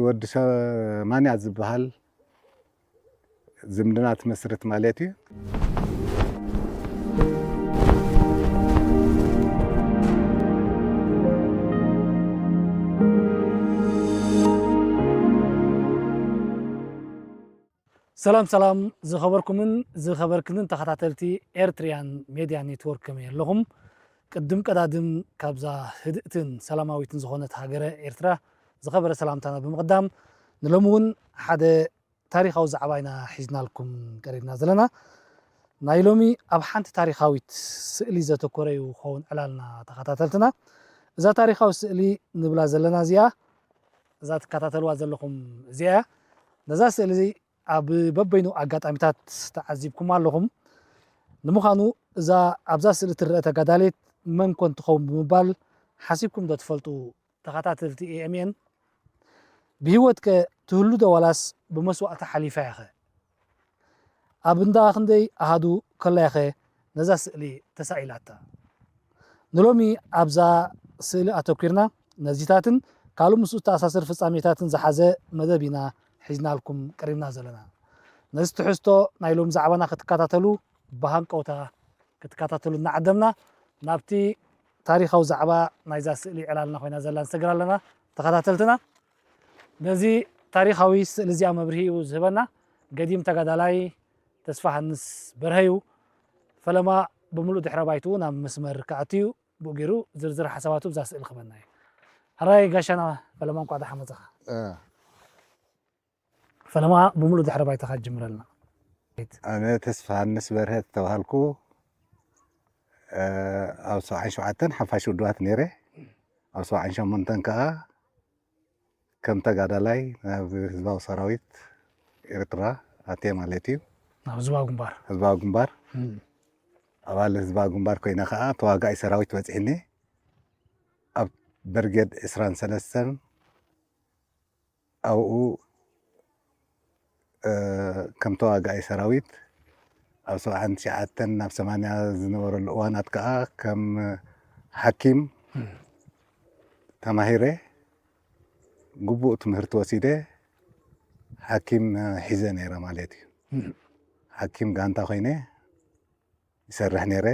ወዲ ሰማንያ ዝበሃል ዝምድና ትመስርት ማለት እዩ። ሰላም ሰላም ዝኸበርኩምን ዝኸበርክንን ተኸታተልቲ ኤርትሪያን ሜድያ ኔትወርክ፣ ከመይ ኣለኹም? ቅድም ቀዳድም ካብዛ ህድእትን ሰላማዊትን ዝኾነት ሃገረ ኤርትራ ዝኸበረ ሰላምታና ብምቕዳም፣ ንሎሚ እውን ሓደ ታሪኻዊ ዛዕባ ኢና ሒዝናልኩም ቀሪብና ዘለና። ናይ ሎሚ ኣብ ሓንቲ ታሪኻዊት ስእሊ ዘተኮረ እዩ ክኸውን ዕላልና ተኸታተልትና። እዛ ታሪኻዊት ስእሊ ንብላ ዘለና እዚኣ፣ እዛ ትከታተልዋ ዘለኹም እዚኣ እያ። ነዛ ስእሊ ኣብ በበይኑ ኣጋጣሚታት ተዓዚብኩማ ኣለኹም። ንምዃኑ እዛ ኣብዛ ስእሊ ትረአ ተጋዳሊት መን ኮን ትኸውን ብምባል ሓሲብኩም ዶ ትፈልጡ? ተኸታተልቲ ኤ ኤም ኤን፣ ብህይወትከ ትህሉ ዶ ዋላስ ብመስዋእቲ ሓሊፋ እያኸ? ኣብ እንዳ ክንደይ ኣሃዱ ከላያኸ ነዛ ስእሊ ተሳኢላታ? ንሎሚ ኣብዛ ስእሊ ኣተኲርና ነዚታትን ካልእ ምስኡ ዝተኣሳሰር ፍጻሜታትን ዝሓዘ መደብ ኢና ሒዝናልኩም ቀሪብና ዘለና። ነዚ ትሕዝቶ ናይ ሎም ዛዕባና ክትከታተሉ ብሃንቀውታ ክትከታተሉ እናዓደምና፣ ናብቲ ታሪኻዊ ዛዕባ ናይዛ ስእሊ ዕላልና ኮይና ዘላ ንሰግር ኣለና። ተኸታተልትና፣ ነዚ ታሪኻዊ ስእሊ እዚኣ መብርሂ እዩ ዝህበና። ገዲም ተጋዳላይ ተስፋሃንስ በርሀ እዩ። ፈለማ ብምሉእ ድሕረ ባይትኡ ናብ መስመር ክኣቱ እዩ። ብኡ ገይሩ ዝርዝር ሓሳባቱ ብዛ ስእሊ ክበና እዩ። ሕራይ ጋሻና ፈለማ፣ እንኳዕ ደሓን መጻኻ። ፈለማ ብምሉእ ድሕረ ባይታኻ ጀምረልና። ኣነ ተስፋሃንስ በርሀ ተባሃልኩ። ኣብ ሰብዓን ሸውዓተን ሓፋሽ ውድባት ነይረ። ኣብ ሰብዓን ሸሞንተን ከኣ ከም ተጋዳላይ ናብ ህዝባዊ ሰራዊት ኤርትራ ኣትየ ማለት እዩ። ናብ ህዝባዊ ግንባር። ህዝባዊ ግንባር። ኣባል ህዝባዊ ግንባር ኮይነ ከኣ ተዋጋኢ ሰራዊት በጺሕኒ። ኣብ ብርጌድ ዕስራን ሰለስተን ኣብኡ ከም ተዋጋኢ ሰራዊት ኣብ ሰብዓን ትሽዓተን ናብ ሰማንያ ዝነበረሉ እዋናት ከኣ ከም ሓኪም ተማሂረ፣ ግቡእ ትምህርቲ ወሲደ ሓኪም ሒዘ ነይረ ማለት እዩ። ሓኪም ጋንታ ኮይነ ይሰርሕ ነይረ።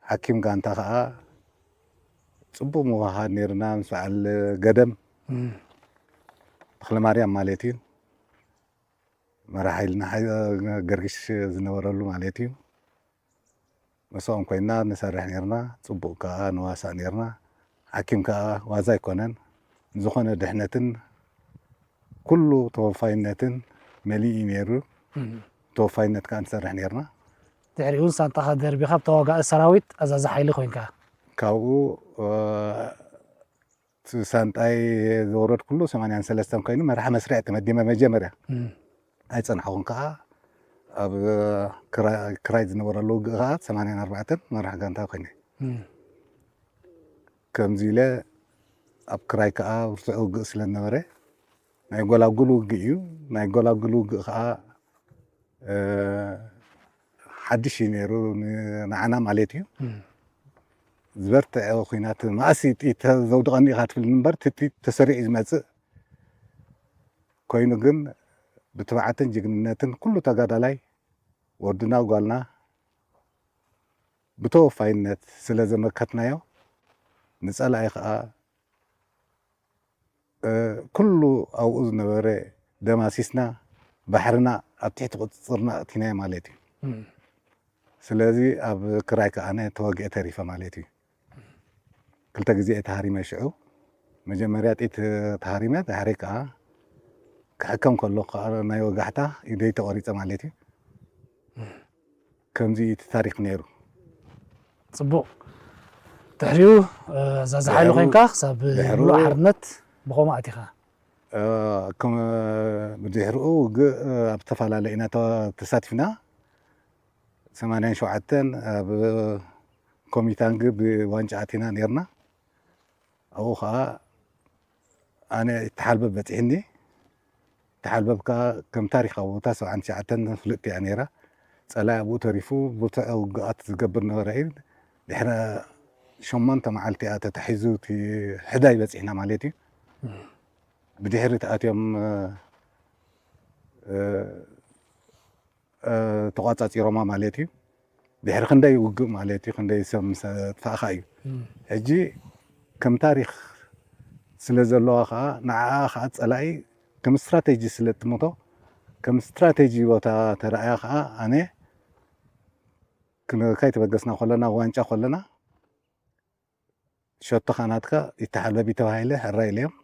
ሓኪም ጋንታ ከኣ ጽቡቕ ምውህሃድ ነይርና ምስ በዓል ገደም ተኽለማርያም ማለት እዩ። መራሕ ሓይልና ገርግሽ ዝነበረሉ ማለት እዩ። ምስኦም ኮይና ንሰርሕ ነይርና። ጽቡቕ ከኣ ንዋሳእ ነይርና። ሓኪም ከኣ ዋዛ ኣይኮነን። ንዝኾነ ድሕነትን ኩሉ ተወፋይነትን መሊኡ ነይሩ። ተወፋይነት ከኣ ንሰርሕ ነይርና። ድሕሪኡ እውን ሳንጣኻ ደርቢኻ ኣብ ተዋጋኢ ሰራዊት ኣዛዚ ሓይሊ ኮይንካ። ካብኡ ሳንጣይ ዝወረድኩሉ ሰማንያን ሰለስተን ኮይኑ መራሒ መስርዕ ተመዲመ መጀመርያ ኣይጸናሕኹን ከኣ ኣብ ክራይ ዝነበረሉ ውግእ ከኣ ሰማንያን ኣርባዕተን መራሕ ጋንታ ኮይነ። ከምዚ ኢለ ኣብ ክራይ ከኣ ብርቱዕ ውግእ ስለ ዝነበረ ናይ ጎላጉል ውግእ እዩ። ናይ ጎላጉል ውግእ ከኣ ሓድሽ እዩ ነይሩ ንዓና ማለት እዩ። ዝበርትዐ ኩናት መኣስ ጥይት ዘውድቐኒ ኢኻ ትብል እምበር ትጥይት ተሰሪዑ ዝመጽእ ኮይኑ ግን ብትብዓትን ጅግንነትን ኩሉ ተጋዳላይ ወድና ጓልና ብተወፋይነት ስለ ዘመከትናዮ ንጸላኢ ከኣ ኩሉ ኣብኡ ዝነበረ ደማሲስና ባሕርና ኣብ ትሕቲ ቁፅፅርና ኣእቲናዮ ማለት እዩ። ስለዚ ኣብ ክራይ ከኣ ኣነ ተወጊአ ተሪፈ ማለት እዩ። ክልተ ግዜ እየ ተሃሪመ ሽዑ። መጀመርያ ጥይት ተሃሪመ፣ ድሕሪ ከኣ ክሕከም ከሎ ከኣ ናይ ወጋሕታ ኢደይ ተቆሪፀ ማለት እዩ። ከምዚ እዩ እቲ ታሪክ ነይሩ። ፅቡቕ። ድሕሪኡ ኣዛዚ ሓይሊ ኮይንካ ክሳብ ሙሉእ ሓርነት ብኸምኡ ኣቲኻ? ብድሕሪኡ ውግእ ኣብ ዝተፈላለየ ኢና ተሳቲፍና። ሰማንያን ሸውዓተን ኣብ ኮሚታንግ ብዋንጫ ኣቲና ነይርና። ኣብኡ ከዓ ኣነ ተሓልበብ በፂሕኒ። ተሓልበብ ከዓ ከም ታሪካዊ ቦታ ሰብዓን ትሽዓተን ፍልጥቲ እያ ነይራ። ፀላኢ ኣብኡ ተሪፉ ብርቱዕ ውግኣት ዝገብር ነበረ እዩ። ድሕረ ሸሞንተ መዓልቲ እያ ተታሒዙ እቲ ሕዳይ በፂሕና ማለት እዩ። ብድሕሪት ኣትዮም ተቋፃፂሮማ ማለት እዩ። ድሕሪ ክንደይ ውግእ ማለት እዩ፣ ክንደይ ሰብ ምስ ኣጥፋእኻ እዩ። ሕጂ ከም ታሪክ ስለ ዘለዋ ከዓ ንዓኣ ከዓ ፀላኢ ከም ስትራቴጂ ስለ ትምቶ፣ ከም ስትራቴጂ ቦታ ተረኣያ ከዓ ኣነ ከይተበገስና ከለና ዋንጫ ከለና ሸቶኻ ናትካ ይተሓለቢ ተባሂለ ሕራይ ኢለዮም።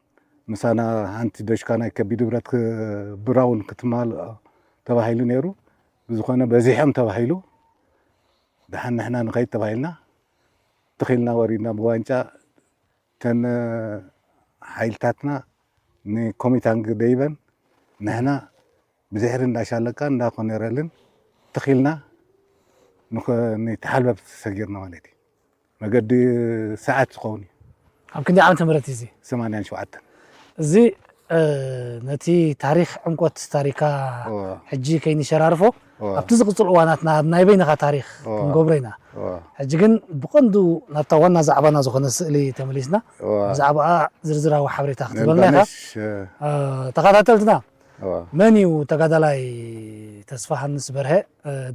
ምሳና ሓንቲ ዶሽካ ናይ ከቢድ ብረት ብራውን ክትማል ተባሂሉ ነይሩ። ብዝኾነ በዚሖም ተባሂሉ። ደሓን ንሕና ንኸይድ ተባሂልና ትኺልና ወሪድና ብዋንጫ። ተን ሓይልታትና ንኮሚታንግ ደይበን ንሕና ብድሕሪ እንዳሻለቃ እንዳኮነረልን ትኺልና ንተሓልበብ ተሰጊርና ማለት እዩ። መገዲ ሰዓት ዝኸውን እዩ። ኣብ ክንደይ ዓመተ ምህረት እዩ እዚ? ሰማንያን ሸውዓተን። እዚ ነቲ ታሪክ ዕምቆት ታሪካ ሕጂ ከይንሸራርፎ ኣብቲ ዝቕፅል እዋናትና ኣብ ናይ በይንኻ ታሪክ ክንገብሮ ኢና። ሕጂ ግን ብቐንዱ ናብታ ዋና ዛዕባና ዝኾነ ስእሊ ተመሊስና ብዛዕባኣ ዝርዝራዊ ሓበሬታ ክትበልና ኢኻ። ተኸታተልትና፣ መን እዩ ተጋዳላይ ተስፋሃንስ በርሀ?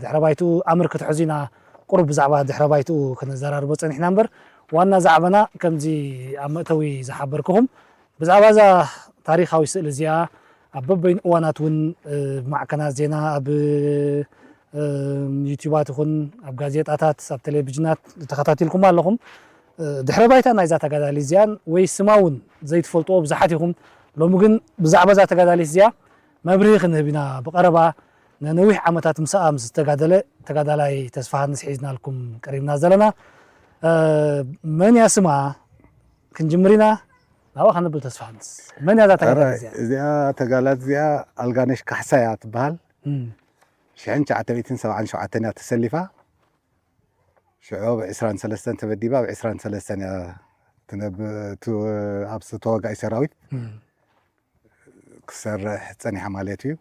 ድሕረ ባይትኡ ኣምር ክትሕዙ ኢና። ቁሩብ ብዛዕባ ድሕረ ባይትኡ ክንዘራርቦ ጸኒሕና እምበር፣ ዋና ዛዕባና ከምዚ ኣብ መእተዊ ዝሓበርክኹም ብዛዕባ እዛ ታሪኻዊ ስእሊ እዚኣ ኣብ በበይኑ እዋናት እውን ብማዕከናት ዜና፣ ኣብ ዩቲዩባት ይኹን ኣብ ጋዜጣታት፣ ኣብ ቴሌቪዥናት ተኸታቲልኩም ኣለኹም። ድሕረ ባይታ ናይዛ ተጋዳሊት እዚኣን ወይ ስማ እውን ዘይትፈልጥዎ ብዙሓት ኢኹም። ሎሚ ግን ብዛዕባ እዛ ተጋዳሊት እዚኣ መብርሂ ክንህብ ኢና ብቐረባ። ነነዊሕ ዓመታት ምስኣ ምስ ዝተጋደለ ተጋዳላይ ተስፋሃንስ ሒዝናልኩም ቀሪብና ዘለና። መን እያ ስማ ክንጅምር ኢና። ናብኣ ከነብል። ተስፋሃንስ፣ መን እያ እዛ ተጋዳሊት እዚኣ? እዚኣ ተጋዳሊት እዚኣ ኣልጋነሽ ካሕሳ እያ ትበሃል። ሽሕን ትሽዓተ ሚእትን ሰብዓን ሸውዓተን እያ ተሰሊፋ። ሽዑ ብ ዕስራን ሰለስተን ተመዲባ፣ ብ ዕስራን ሰለስተን እያ ትነብ-፣ ት-፣ ኣብ ተዋጋኢ ሰራዊት ክሰርሕ ጸኒሓ ማለት እዩ።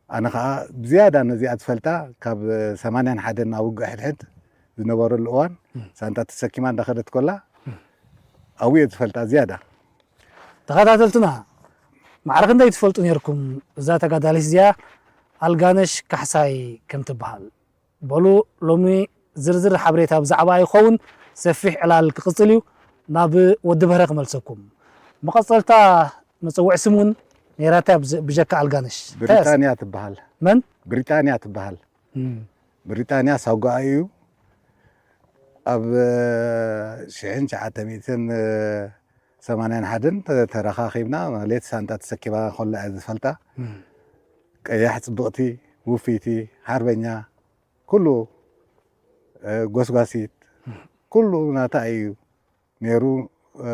ኣነ ኸኣ ብዝያዳ ነዚኣ ዝፈልጣ ካብ ሰማንያን ሓደን ናብ ውግእ ሕድሕድ ዝነበረሉ እዋን ሳንጣ ተሰኪማ እንዳኸደት ኮላ ኣብኡ እየ ዝፈልጣ ዝያዳ። ተኸታተልትና፣ ማዕረ ክንደይ ትፈልጡ ነይርኩም እዛ ተጋዳሊት እዚኣ ኣልጋነሽ ካሕሳይ ከም ትበሃል? በሉ፣ ሎሚ ዝርዝር ሓበሬታ ብዛዕባ ይኸውን፣ ሰፊሕ ዕላል ክቕጽል እዩ። ናብ ወዲ በህረ ክመልሰኩም። መቐጸልታ መጸውዒ ስም እውን ነይራታ እያ፣ ብዘ-፣ ብጀካ ኣልጋነሽ። እንታይ እያ? ብሪጣንያ ትበሃል። መን? ብሪጣንያ ትበሃል። እም። ብሪጣንያ ሳጓኣ እዩ። ኣብ ሽሕን ትሽዓተ ሚእትን ሰማንያን ሓደን ተ-፣ ተረኻኺብና፣ ማለት ሳንጣ ተሰኪማ ከላ እያ ዝፈልጣ። እም። ቀያሕ ጽብቕቲ፣ ውፍይቲ፣ ሓርበኛ፣ ኩሉ፣ እ፣ ጎስጓሲት፣ ኩሉ ናታ እዩ ነይሩ። እ፣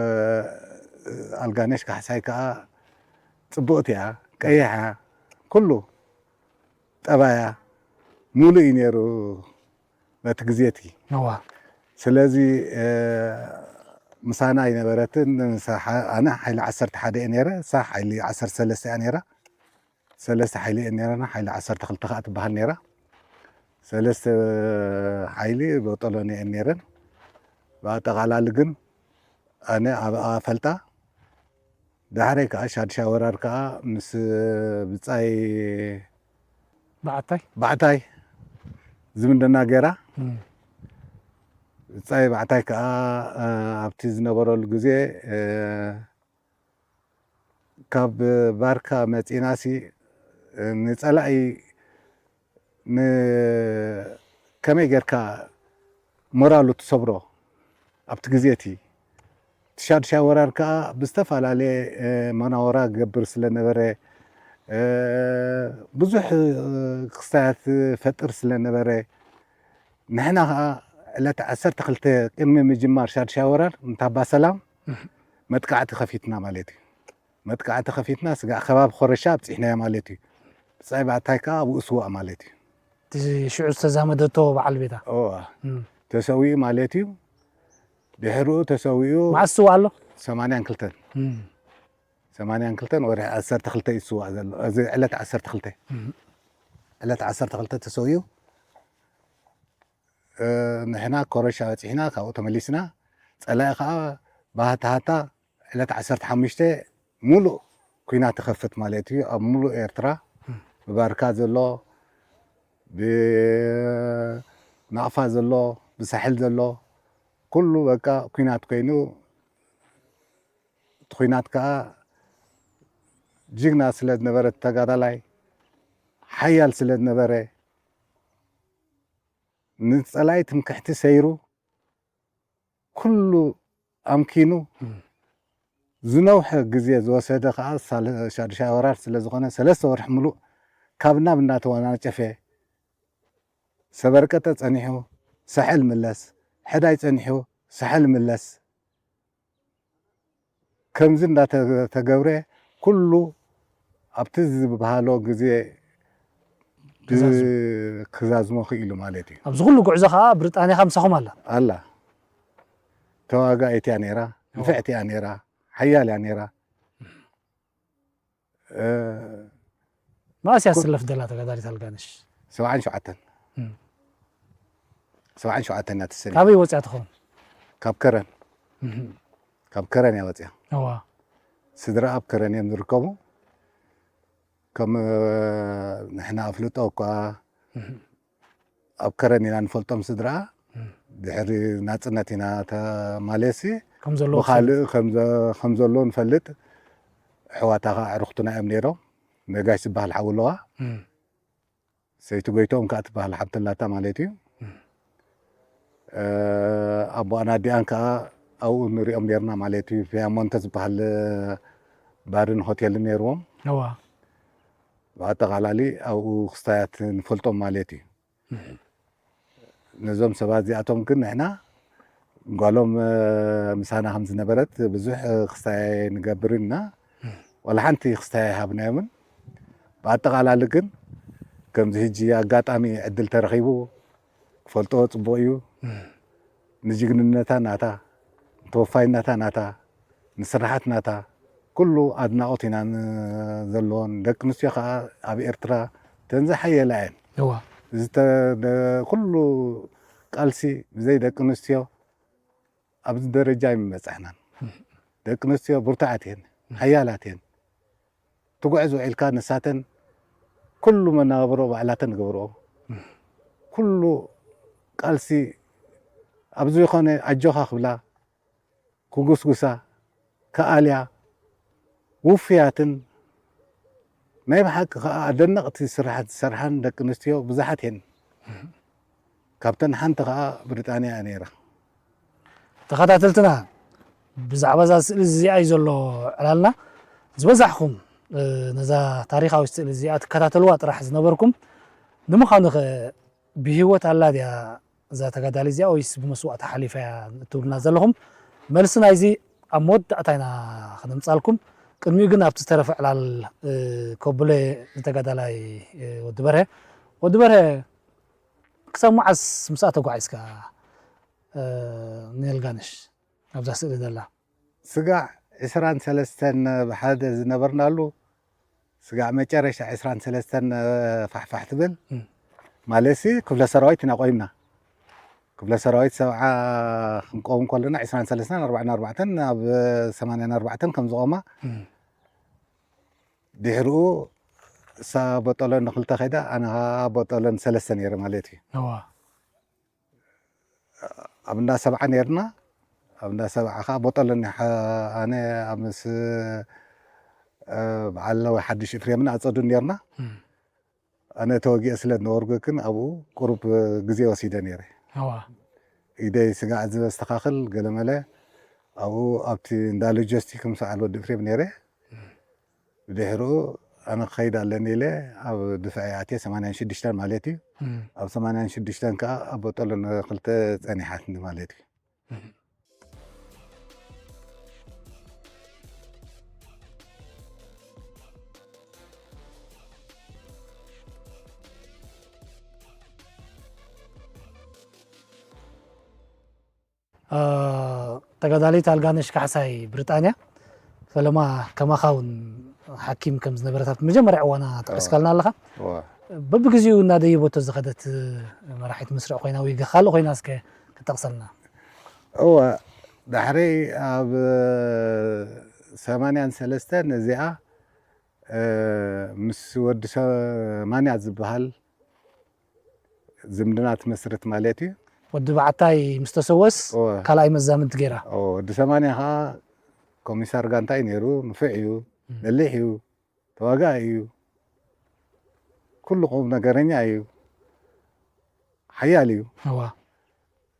ኣልጋነሽ ካሕሳይ ከኣ ጽብቕቲ እያ፣ ቀይሕ እያ፣ ኩሉ ጠባያ ሙሉእ እዩ ነይሩ በቲ ግዜ እቲ። እዋ። ስለዚ፣ እ፣ ምሳና ኣይነበረትን። ምሳ ሓ-፣ ኣነ ሓይሊ ዓሰርተ ሓደ እየ ነይረ፣ እሳ ሓይሊ ዓሰርተ ሰለስተ እያ ነይራ። ሰለስተ ሓይሊ እየን ነይረና፣ ሓይሊ ዓሰርተ ክልተ ከኣ ትበሃል ነይራ። ሰለስተ ሓይሊ ቦጦሎኒ እየን ነይረን። ብኣጠቓላሊ ግን ኣነ ኣብኣ ፈልጣ። ዳሕረይ ከኣ ሻድሻይ ወራር ከኣ ምስ ብጻይ በዓታይ? በዓታይ ዝምድና ገይራ። እም። ብጻይ በዓታይ ከኣ፣ እ፣ ኣብቲ ዝነበረሉ ግዜ፣ እ፣ ካብ ባርካ መጺናሲ ንጸላኢ ን-፣ ከመይ ጌርካ ሞራሉ ትሰብሮ? ኣብቲ ግዜ እቲ፣ እቲ ሻድሻይ ወራር ከኣ ብዝተፈላለየ፣ እ፣ መናወራ ክገብር ስለ ነበረ፣ እ፣ ብዙሕ፣ እ፣ ክስታያት ፈጥር ስለ ነበረ፣ ንሕና ከኣ ዕለት ዓሰርተ ክልተ ቅድሚ ምጅማር ሻድሻይ ወራር፣ እንታባ ሰላም እህ። መጥቃዕቲ ከፊትና ማለት እዩ። መጥቃዕቲ ከፊትና፣ ስጋዕ ከባቢ ኮረሻ ኣብጺሕናዮ ማለት እዩ። ብጻይ ባዕታይ ከኣ ኣብኡ ስዋእ ማለት እዩ። እቲ ሽዑ ዝተዛመደቶ በዓል ቤታ? እዋ። እም። ተሰዊኡ ማለት እዩ። ድሕሪኡ ተሰዊኡ መዓስ ስዋእ ኣሎ? ሰማንያን ክልተን። እም። ሰማንያን ክልተን ወርሒ ዓሰርተ ክልተ እዩ ዝስዋእ ዘሎ። እዚ ዕለት ዓሰርተ ክልተ። እም። ዕለት ዓሰርተ ክልተ ተሰዊኡ፣ እ፣ ንሕና ኮረሻ በጺሕና፣ ካብኡ ተመሊስና። ጸላኢ ከኣ ብሃታሃታ ዕለት ዓሰርተ ሓሙሽተ ሙሉእ ኲናት ይኸፍት ማለት እዩ። ኣብ ሙሉእ ኤርትራ፣ ብባርካ ዘሎ፣ ብናቕፋ ዘሎ፣ ብሳሕል ዘሎ፣ ኩሉ በቃ ኲናት ኮይኑ፣ እቲ ኲናት ከኣ ጅግና ስለ ዝነበረ፣ ተጋዳላይ ሓያል ስለ ዝነበረ፣ ንጸላኢ ትምክሕቲ ሰይሩ፣ ኩሉ ኣምኪኑ፣ ዝነውሐ ግዜ ዝወሰደ ከኣ ሳል-፣ ሻድሻይ ወራር ስለ ዝኾነ፣ ሰለስተ ወርሒ ምሉእ ካብ ናብ እናተወናጨፈ፣ ሰበርቀጠ ጸኒሑ ሳሕል ምለስ፣ ሕዳይ ጸኒሑ ሳሕል ምለስ፣ ከምዚ እንዳተገብረ ኩሉ ኣብቲ ዝበሃሎ ግዜ ክዛዝሞ። ብ-፣ ክዛዝሞ ክኢሉ ማለት እዩ። ኣብዚ ኩሉ ጉዕዞ ከኣ ብሪጣንያ ከኣ ምሳኹም ኣላ። ኣላ። ተዋጋኢት እያ ነይራ፣ ንፍዕቲ እያ ነይራ፣ ሓያል እያ ነይራ። እ፣ መኣስ እያ ኩ-፣ ትስለፍ ዘላ ተጋዳሊት ኣልጋነሽ? ሰብዓን ሸውዓተን። እም። ሰብዓን ሸውዓተን እያ ትስለፍ። ካበይ ወፂኣ ትኸውን? ካብ ከረን። እም። ካብ ከረን እያ ወፂኣ። እዋ። ስድራ ኣብ ከረን እዮም ዝርከቡ። ከም፣ እ፣ ንሕና ኣፍልጦ እኳ እም። ኣብ ከረን ኢና ንፈልጦም ስድራ። እም። ድሕሪ ናጽነት ኢና ተ-፣ ማለትሲ ከም ዘለዉ ብኻልእ ትፈልጥ። ከም ዘ-፣ ከም ዘሎ ንፈልጥ። ኣሕዋታ ኸዓ ኣዕሩኽትና እዮም ነይሮም። ነጋሽ ዝበሃል ሓው ኣለዋ። እም። ሰይቲ ጎይትኦም ከኣ ትበሃል ሓብቲ ኣላታ ማለት እዩ። እም። እ፣ ኣቦኣን ኣዲኣን ከኣ ኣብኡ ንሪኦም ነይርና ማለት እዩ። ፒያሞንተ ዝበሃል ባርን ሆቴልን ነይርዎም። እዋ። ብኣጠቓላሊ ኣብኡ ክስታያት ንፈልጦም ማለት እዩ። እም። ነዞም ሰባት እዚኣቶም ግን ንሕና ጓሎም፣ እ፣ ምሳና ከም ዝነበረት ብዙሕ፣ እ፣ ክስታይ ኣይንገብርን ኢና። እም። ዋላ ሓንቲ ክስታይ ኣይሃብናዮምን። ብኣጠቓላሊ ግን ከምዚ ሕጂ ኣጋጣሚ ዕድል ተረኺቡ ክፈልጦ ጽቡቕ እዩ። እም። ንጅግንነታ ናታ፣ ንተወፋይነታ ናታ፣ ንስራሓት ናታ ኩሉ ኣድናቖት ኢና ን-፣ ዘለዎን። ደቂ ኣንስትዮ ከኣ ኣብ ኤርትራ እተን ዝሓየላ እየን። እዋ። ዝተ-፣ ደ-፣ ኩሉ ቃልሲ ብዘይ ደቂ ኣንስትዮ ኣብዚ ደረጃ ኣይምበጻሕናን። እም። ደቂ ኣንስትዮ ብርቱዓት እየን፣ እም። ሓያላት እየን። ትጉዕዝ ውዒልካ ንሳተን ኩሉ መነባብሮ ባዕላተን ገብርኦ። እም። ኩሉ ቃልሲ ኣብ ዝኾነ ኣጆኻ ክብላ፣ ክጉስጉሳ፣ ክኣልያ፣ ውፉያትን ናይ ብሓቂ ከኣ ኣደነቕቲ ስራሓት ዝሰርሓን ደቂ ኣንስትዮ ብዙሓት እየን። እም። ካብተን ሓንቲ ከኣ ብሪጣንያ እያ ነይራ። ተኸታተልትና፣ ብዛዕባ እዛ ስእሊ እዚኣ እዩ ዘሎ ዕላልና። ዝበዛሕኹም፣ እ፣ ነዛ ታሪኻዊት ስእሊ እዚኣ ትከታተልዋ ጥራሕ ዝነበርኩም፣ ንምዃኑ ኸ ብህይወት ኣላ ድያ እዛ ተጋዳሊት እዚኣ ወይስ ብመስዋእቲ ሓሊፋ እያ እትብሉና ዘለኹም? መልሲ ናይዚ ኣብ መወዳእታ ኢና ክነምጻልኩም። ቅድሚኡ ግን ኣብቲ ዝተረፈ ዕላል፣ እ፣ ከብሎ እየ ንተጋዳላይ፣ እ፣ ወዲ በርሀ። ወዲ በርሀ፣ ክሳብ መዓስ ምስኣ ተጓዒዝካ፣ እ፣ ንኣልጋነሽ ኣብዛ ስእሊ ዘላ? ስጋዕ ዕስራን ሰለስተን ብሓደ ዝነበርናሉ፣ ስጋዕ መጨረሻ ዕስራን ሰለስተን ፋሕፋሕ ትብል። እም። ማለትሲ ክፍለ ሰራዊት ኢና ቆይምና። ክፍለ ሰራዊት ሰብዓ ክንቆም ከለና ዕስራን ሰለስተን፣ ኣርባዓን ኣርባዕተን፣ ኣብ ሰማንያን ኣርባዕተን ከም ዝቆማ። እም። ድሕርኡ እሳ ቦጦሎኒ ክልተ ከይዳ፣ ኣነ ኸዓ ቦጦሎኒ ሰለስተ ነይረ ማለት እዩ። እዋ። ኣብ እንዳ ሰብዓ ነይርና። ኣብ እንዳ ሰብዓ ኸዓ ቦጦሎኒ ሓ-፣ ኣነ ኣብ ምስ፣ እ፣ በዓል ሓድሽ ኤፍሬምን ኣጸዱን ነይርና። እም። ኣነ ተወጊአ ስለ ዝነበርኩ ግን ኣብኡ ቁሩብ ግዜ ወሲደ ነይረ። እዋ። ኢደይ ስጋዕ ዝበስተኻኽል ገለመለ ኣብኡ ኣብቲ እንዳ ሎጂስቲክ ምስ በዓል ወዲ ኤፍሬም ነይረ። እም። ብድሕርኡ ኣነ ክኸይድ ኣለኒ ኢለ ኣብ ድፍዐ ኣትየ፣ ሰማንያን ሽዱሽተን ማለት እዩ። እም። ኣብ ሰማንያን ሽዱሽተን ከኣ ኣብ ቦጦሎኒ ክልተ ጸኒሓትኒ ማለት እዩ። እም። እ፣ ተጋዳሊት ኣልጋነሽ ካሕሳይ ብሪጣንያ፣ ፈለማ ከማኻ እውን ሓኪም ከም ዝነበረት ኣብቲ መጀመርያ እዋና ጠቒስካልና ኣለኻ። እዋ። በብግዜኡ እናደየበቶ ዝኸደት መራሒት መስርዕ ኮይና ወይ ካልእ ኮይና እስከ ክትጠቕሰልና? እወ፣ ዳሕረይ ኣብ ሰማንያን ሰለስተን እዚኣ ምስ ወዲ ሰማንያ ዝበሃል ዝምድና ትመስርት ማለት እዩ። ወዲ በዓታይ ምስ ተሰወስ ካልኣይ መዛምድቲ ገይራ። ወዲ ሰማንያ ከዓ ኮሚሳር ጋንታ እዩ ነይሩ። ንፉዕ እዩ፣ በሊሕ እዩ፣ ተዋጋኢ እዩ፣ ኩሉ ቁም ነገረኛ እዩ፣ ሓያል እዩ፣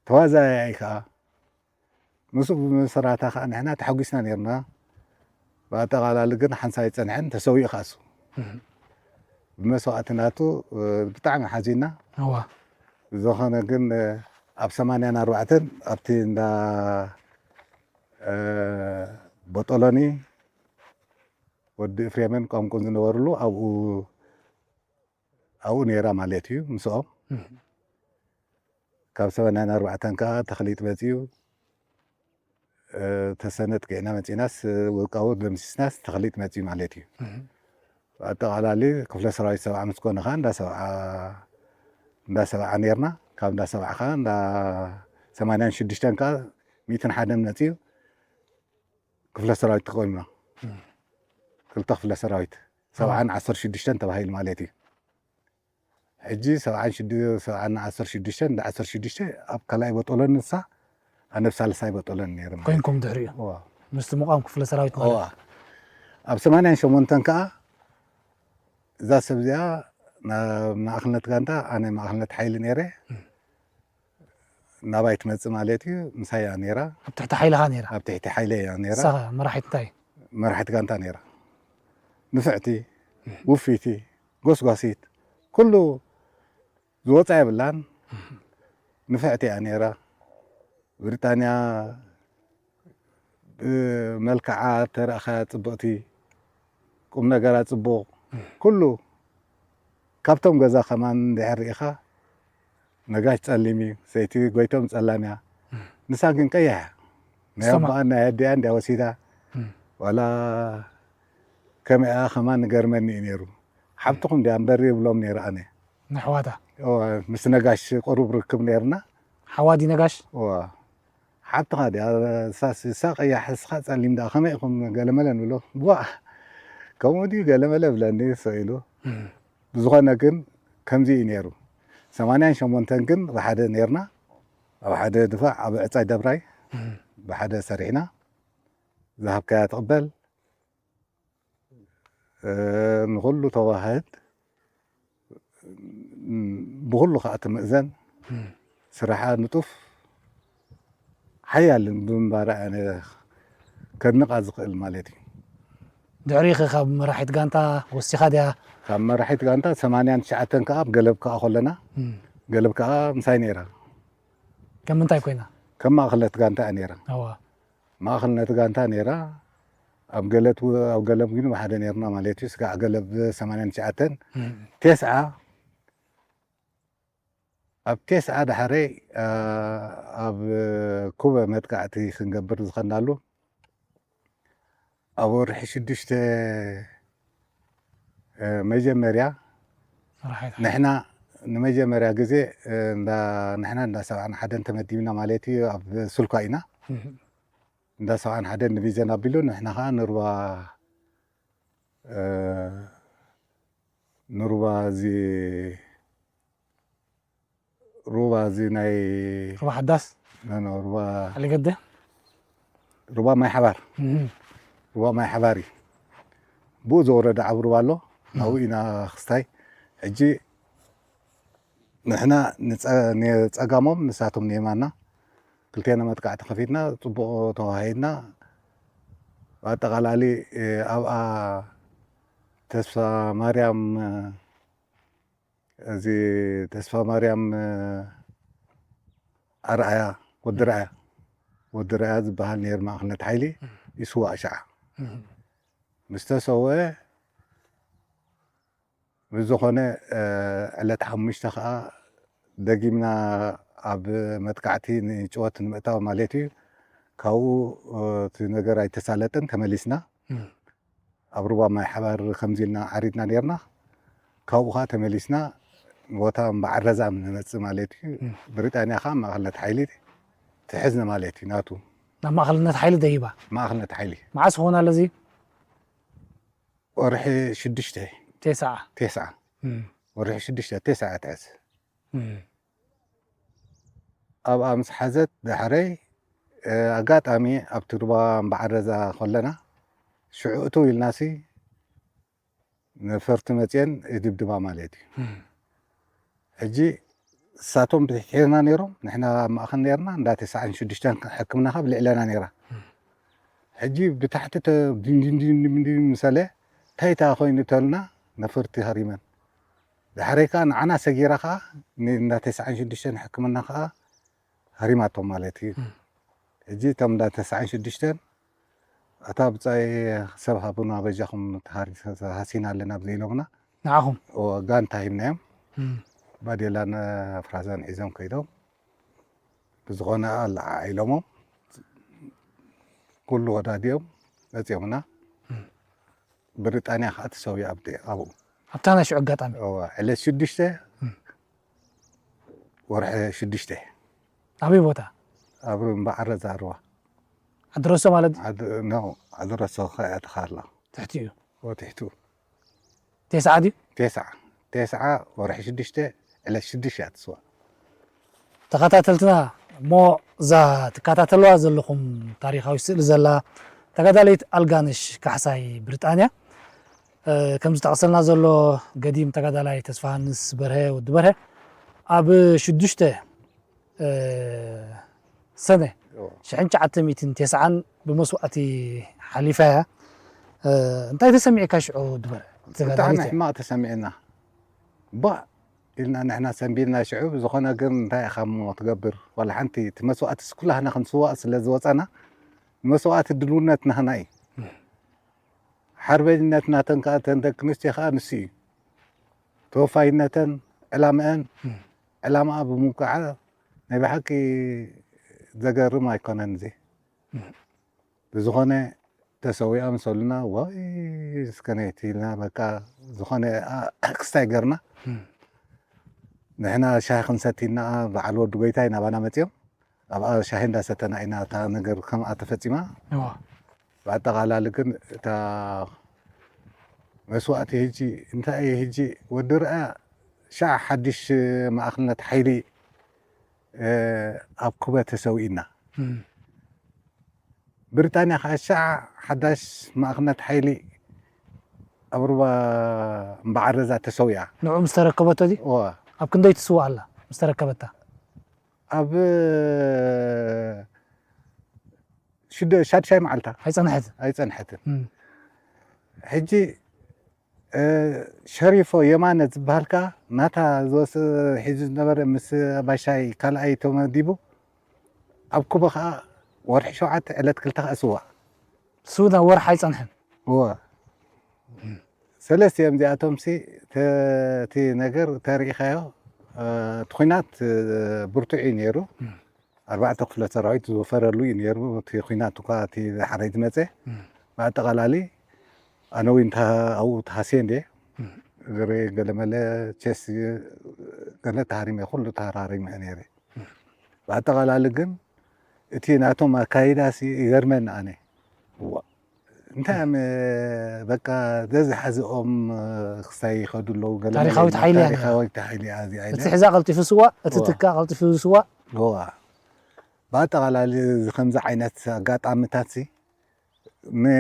ተዋዛያይ ከዓ ምስኡ ብምስራታ ከዓ ንሕና ተሓጒስና ነርና። ብኣጠቓላሊ ግን ሓንሳብ ኣይፀንሐን፣ ተሰዊኡ ከዓ እሱ ብመስዋእቲ ናቱ ብጣዕሚ ሓዚና። ዝኾነ ግን ኣብ ሰማንያን ኣርባዕተን ኣብቲ እንዳ ቦጦሎኒ ወዲ እፍሬምን ቋንቁን ዝነበርሉ ኣብኡ ኣብኡ ነይራ ማለት እዩ ምስኦም። ካብ ሰበናይን ኣርባዕተን ከዓ ተኽሊጥ መፂኡ። ተሰነጥ ገይና መፂናስ ውልቃዊ ደምሲስናስ ተኽሊጥ መፂኡ ማለት እዩ። ኣጠቓላሊ ክፍለ ሰራዊት ሰብዓ ምስ ኮነ ከዓ እንዳ ሰብዓ እንዳ ሰብዓ ነርና። ካብ እንዳ ሰብዓ ከዓ እንዳ ሰማንያን ሽዱሽተን ከዓ ሚእትን ሓደን መፂኡ ክፍለ ሰራዊት ተቆይምና። ክልተ ክፍለ ሰራዊት ሰብዓን ዓሰርተ ሽዱሽተን ተባሂሉ ማለት እዩ። ሕጂ ሰብዓን ሽዱ- ሰብዓን ዓሰርተ ሽዱሽተን እንዳ ዓሰርተ ሽዱሽተ ኣብ ካልኣይ በጦሎን ንሳ ኣነ ኣብ ሳልሳይ በጦሎን ነይረ ማለት እዩ። ኮይንኩም ድሕሪኡ እዋ። ምስቲ ምቋም ክፍለ ሰራዊት ማለት እዋ። ኣብ ሰማንያን ሸሞንተን ከዓ እዛ ሰብ እዚኣ ናብ ማእኸልነት ጋንታ ኣነ ማእኸልነት ሓይሊ ነይረ። ናባይ ትመፅእ ማለት እዩ። ምሳይ እያ ነይራ። ኣብ ትሕቲ ሓይልኻ ነይራ? ኣብ ትሕቲ ሓይለይ እያ ነይራ። ንሳ መራሒት እንታይ? መራሒት ጋንታ ነይራ። ንፍዕቲ፣ ውፍይቲ፣ ጎስጓሲት፣ ኩሉ ዝወፃ የብላን። ንፍዕቲ እያ ነይራ። ብሪጣንያ ብመልክዓ ተረእኻ ፅብቕቲ፣ ቁም ነገራ ፅቡቕ፣ ኩሉ ካብቶም ገዛ ከማን እንድሕር ርኢኻ ነጋሽ ጸሊም እዩ፣ ሰይቲ ጎይቶም ጸላም እያ። ንሳ ግን ቀያሕ እያ። ናይ ኣቦኣን ናይ ኣዲኣን እንድያ ወሲዳ ዋላ ከመይኣ ከማን ንገርመኒ እዩ ነይሩ። ሓብትኹም እንድያ እምበር ይብሎም ነይረ ኣነ። ንኣሕዋታ? እወ፣ ምስ ነጋሽ ቅሩብ ርክብ ነይርና። ሓዋ ድዩ ነጋሽ? እወ። ሓብትኻ ድያ ንሳስ ንሳ ቀያሕ ንስኻ ጸሊም ደኣ ከመይ ኢኹም ገለመለ ንብሎ። ቧእ ከምኡ ድዩ ገለመለ ብለኒ ስቕ ኢሉ። ብዝኾነ ግን ከምዚ እዩ ነይሩ። ሰማንያን ሸሞንተን ግን ብሓደ ነይርና። ኣብ ሓደ ድፋዕ ኣብ ዕጻይ ደብራይ ብሓደ ሰሪሕና። ዝሃብካያ ትቕበል። ንኹሉ ተዋህድ፣ ብኹሉ ከዓ ትምእዘን፣ ስራሓ ንጡፍ ሓያልን ብምንባራ ኣነ ከድንቓ ዝኽእል ማለት እዩ። ድሕሪኸ ካብ መራሒት ጋንታ ወሲኻ ድያ? ካብ መራሒት ጋንታ ሰማንያን ትሽዓተን ከዓ ኣብ ገለብ ከዓ ከለና፣ ገለብ ከዓ ምሳይ ነይራ። ከም ምንታይ ኮይና? ከም ማእኸለት ጋንታ እያ ነይራ። እዋ። ማእኸል ነቲ ጋንታ ነይራ። ኣብ ገለት ኣብ ገለብ ግን ብሓደ ነይርና ማለት እዩ። ስጋዕ ገለብ ሰማንያን ትሽዓተን ቴስዓ ኣብ ቴስዓ ዳሕረይ ኣብ ኩበ መጥቃዕቲ ክንገብር ዝኸናሉ ኣብ ወርሒ ሽዱሽተ መጀመርያ ንሕና ንመጀመርያ ግዜ ንሕና እንዳ ሰብዓን ሓደን ተመዲብና ማለት እዩ ኣብ ስልኳ ኢና እንዳ ሰብዓን ሓደን ዲቪዝዮን ኣቢሉ ንሕና ከዓ ንሩባ ንሩባ እዚ ሩባ እዚ ናይ ሩባ ሓዳስ ኖ ኖ ሩባ ኣሊገደ ሩባ ማይ ሓባር ሩባ ማይ ሓባር እዩ ብኡ ዝወረደ ዓብሩባ ኣሎ ናብኡ ኢና ክስታይ ሕጂ ንሕና ንፀጋሞም ንሳቶም ንየማና ክልቴና መጥቃዕቲ ከፊትና ፅቡቕ ተዋሂድና ብኣጠቓላሊ ኣብኣ ተስፋ ማርያም እዚ ተስፋ ማርያም ኣርኣያ ወዲ ርኣያ ወዲ ርኣያ ዝበሃል ነይሩ ማእኸልነት ሓይሊ ይስዋእ ሸዓ ምስ ተሰወአ ብዝኾነ ዕለት ሓሙሽተ ከዓ ደጊምና ኣብ መጥቃዕቲ ንጭወት ንምእታው ማለት እዩ ካብኡ እቲ ነገር ኣይተሳለጥን ተመሊስና ኣብ ሩባ ማይ ሓባር ከምዚ ኢልና ዓሪድና ነርና ካብኡ ከዓ ተመሊስና ቦታ በዓል ረዛም ንመፅእ ማለት እዩ ብሪጣንያ ከዓ ማእኸልነት ሓይሊ ትሕዝነ ማለት እዩ ናቱ ናብ ማእኸልነት ሓይሊ ደይባ ማእኸልነት ሓይሊ መዓስ ክኾን ኣሎ እዚ ወርሒ ሽዱሽተ። ቴስዓ። ቴስዓ። እም፣ ወርሒ ሽዱሽተ ቴስዓ ትሕዝ። እም፣ ኣብኣ ምስ ሓዘት ዳሕረይ፣ እ፣ ኣጋጣሚ ኣብቲ ሩባ እምበዓረዛ ከለና፣ ሽዑ እትው ኢልናሲ ነፈርቲ መፅየን ይድብድባ ማለት እዩ። እም፣ ሕጂ እሳቶም ብትሕትና ነይሮም፣ ንሕና ኣብ ማእኸል ነይርና፣ እንዳ ተስዓን ሽዱሽተን ሕክምና ካብ ልዕለና ነይራ። ሕጂ ብታሕቲ ተ-፣ ድንድን ድንድን ድንድን ምሰለ፣ እንታይ እታ ኮይኑ ተልና፣ ነፈርቲ ሃሪመን። ዳሕረይ ከዓ ንዓና ሰጊራ ከዓ፣ ን-፣ እንዳ ተስዓን ሽዱሽተን ሕክምና ከዓ ሃሪማቶም ማለት እዩ። እም። ሕጂ እቶም እንዳ ተስዓን ሽዱሽተን፣ ኣታ ብጻይ ሰብ ሃቡና፣ በጃኹም ተሃሪ-፣ ተሃሲና ኣለና ብዘይ ኢሎምና፣ ንዓኹም። ኦ፣ ጋንታ ሂብናዮም። እም፣ ባዴላን ፍራዛን ሒዞም ከይዶም፣ ብዝኾነ ኣለዓዒሎሞም፣ ኩሉ ወዳዲኦም መጺኦምና። እም። ብሪጣንያ ከዓ ተሰዊኣ ኣብቲ-፣ ኣብኡ። ኣብታ ናይ ሽዑ ኣጋጣሚ። እወ፣ ዕለት ሽዱሽተ እም። ወርሒ ሽዱሽተ። ኣበይ ቦታ? ኣብ እምበዓረዛ ሩባ። ዓዲ ረሶ ማለት እዩ? ዓድ-፣ ኖ፣ ዓዲ ረሶ ከኣ ትኻላ። ትሕቲኡ። ወትሕቱ። ቴስዓ ድዩ? ቴስዓ። ቴስዓ ወርሒ ሽዱሽተ፣ ዕለት ሽዱሽተ እያ ትስዋ። ተኸታተልትና፣ እሞ እዛ ትከታተልዋ ዘለኹም ታሪኻዊ ስእሊ ዘላ ተጋዳሊት ኣልጋነሽ ካሕሳይ ብሪጣንያ፣ እ፣ ከም ዝጠቐሰልና ዘሎ ገዲም ተጋዳላይ ተስፋሃንስ በርሀ፣ ወዲ በርሀ፣ ኣብ ሽዱሽተ፣ እ፣ ሰነ እዎ። ሽሕን ትሽዓተ ሚእትን ተስዓን ብመስዋእቲ ሓሊፋ እያ። እ፣ እንታይ ተሰሚዕካ ሽዑ ወዲ በርሀ? ብጣዕሚ ተጋዳሊት እያ። ሕማቕ ተሰሚዕና። ባእ ኢልና ንሕና ሰንቢድና ሽዑ፣ ብዝኾነ ግን እንታይ ኢኻ እሞ ትገብር? ዋላ ሓንቲ፣ እቲ መስዋእትስ ኩላህና ክንስዋእ ስለ ዝወጸና፣ መስዋእቲ ድልውነት ናህና እዩ። ሓርበኝነት ናተን ከኣ፣ እተን ደቂ ኣንስትዮ ከኣ ንሱ እዩ። ተወፋይነተን፣ ዕላምአን፣ እም። ዕላምኣ ብምውቃዓ ናይ ብሓቂ ዘገርም ኣይኮነን እዚ። እም። ብዝኾነ ተሰዊኣ ምስ በሉና፣ ወይ እስከ ነይቲ ኢልና በቃ ዝኾነ፣ ኣ፣ ክስታይ ገርና። እም። ንሕና ሻሂ ክንሰቲ ኢልና በዓል ወዲ ጎይታይ ናባና መጺኦም። ኣብኣ ሻሂ እንዳሰተና ኢና እታ ነገር ከምኣ ተፈጺማ። እዋ። ብኣጠቓላሊ ግን እታ መስዋእቲ ሕጂ እንታይ እዩ? ሕጂ ወዲ ርኣ ሻዕ ሓድሽ ማእኽልነት ሓይሊ፣ እ፣ ኣብ ኩበ ተሰዊእና። እም። ብሪጣንያ ከዓ ሻዕ ሓዳሽ ማእኽልነት ሓይሊ ኣብ ሩባ እምበዓረዛ ተሰዊኣ። ንዕኡ ምስ ተረከበቶ ድዩ? እዋ። ኣብ ክንደይ ትስዋእ ኣላ ምስ ተረከበታ? ኣብ ሽደ-፣ ሻድሻይ መዓልታ ኣይጸንሐትን። ኣይጸንሐትን። እም። ሕጂ፣ እ፣ ሸሪፎ የማነ ዝበሃል ከኣ ናታ ዝወስ-፣ ሒዙ ዝነበረ ምስ ባሻይ ካልኣይ ተመዲቡ ኣብ ኩበ ከኣ ወርሒ ሸውዓተ ዕለት ክልተ ከኣ ስዋእ። እሱ ናብ ወርሒ ኣይጸንሐን። እወ። ሰለስቲኦም እዚኣቶምሲ ተ-፣ እቲ ነገር ተሪኢኻዮ፣ እ፣ እቲ ኹናት፣ እ፣ ብርቱዕ እዩ ነይሩ። እም። ኣርባዕተ ክፍለ ሰራዊት ዝወፈረሉ እዩ ነይሩ። እቲ ኹናት እኳ እቲ ሓረይ ዝመጸ፣ እም። ብኣጠቓላሊ ኣነ እውን እንተ ኣብኡ ተሃስየ እንድየ። እም። እግረይ ገለመለ፣ ቸስ ገለ ተሃሪመ፣ ኩሉ ተሃራሪመ ነይረ። ብኣጠቓላሊ ግን እቲ ናቶም ኣካይዳሲ ይገርመኒ ኣነ። ዋ፣ እንታይ እዮም፣ በቃ ዘዝሓዝኦም ክሳይ ይኸዱ ኣለዉ። ገለ ታሪኻዊት መለ ሓይሊ እያ ነይራ። ታሪኻዊት ሓይሊ እያ እዚኣ ኢለ። እቲ ሕዛ ቀልጢፉ ስዋእ፣ እቲ እዋ። ትካ ቀልጢፉ ስዋእ። እዋ። ብኣጠቓላሊ እዚ ከምዚ ዓይነት ኣጋጣሚታትሲ ን-፣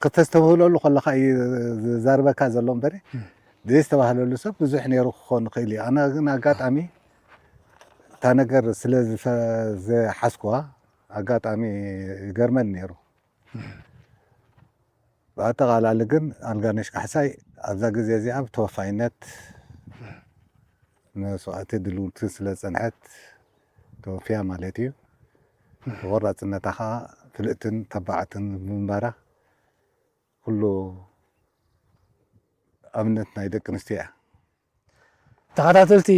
ክተስተብህለሉ ከለኻ እዩ ዝዛርበካ ዘሎ እምበሪ፣ እም። ዘይስተባህለሉ ሰብ ብዙሕ ነይሩ ክኾን ይኽእል እዩ። ኣነ ግን ኣጋጣሚ እታ ነገር ስለ ዝፈ-፣ ዝሓዝኩዋ ኣጋጣሚ ይገርመኒ ነይሩ። ብኣጠቓላሊ ግን ኣልጋነሽ ካሕሳይ ኣብዛ ግዜ እዚኣ ብተወፋይነት መስዋእቲ ድልውቲ ስለ ዝጸንሐት ተወፊያ ማለት እዩ። ብቆራጽነታ ኸኣ ፍልጥትን ተባዕትን ብምንባራ ኩሉ ኣብነት ናይ ደቂ ኣንስትዮ እያ። ተኸታተልቲ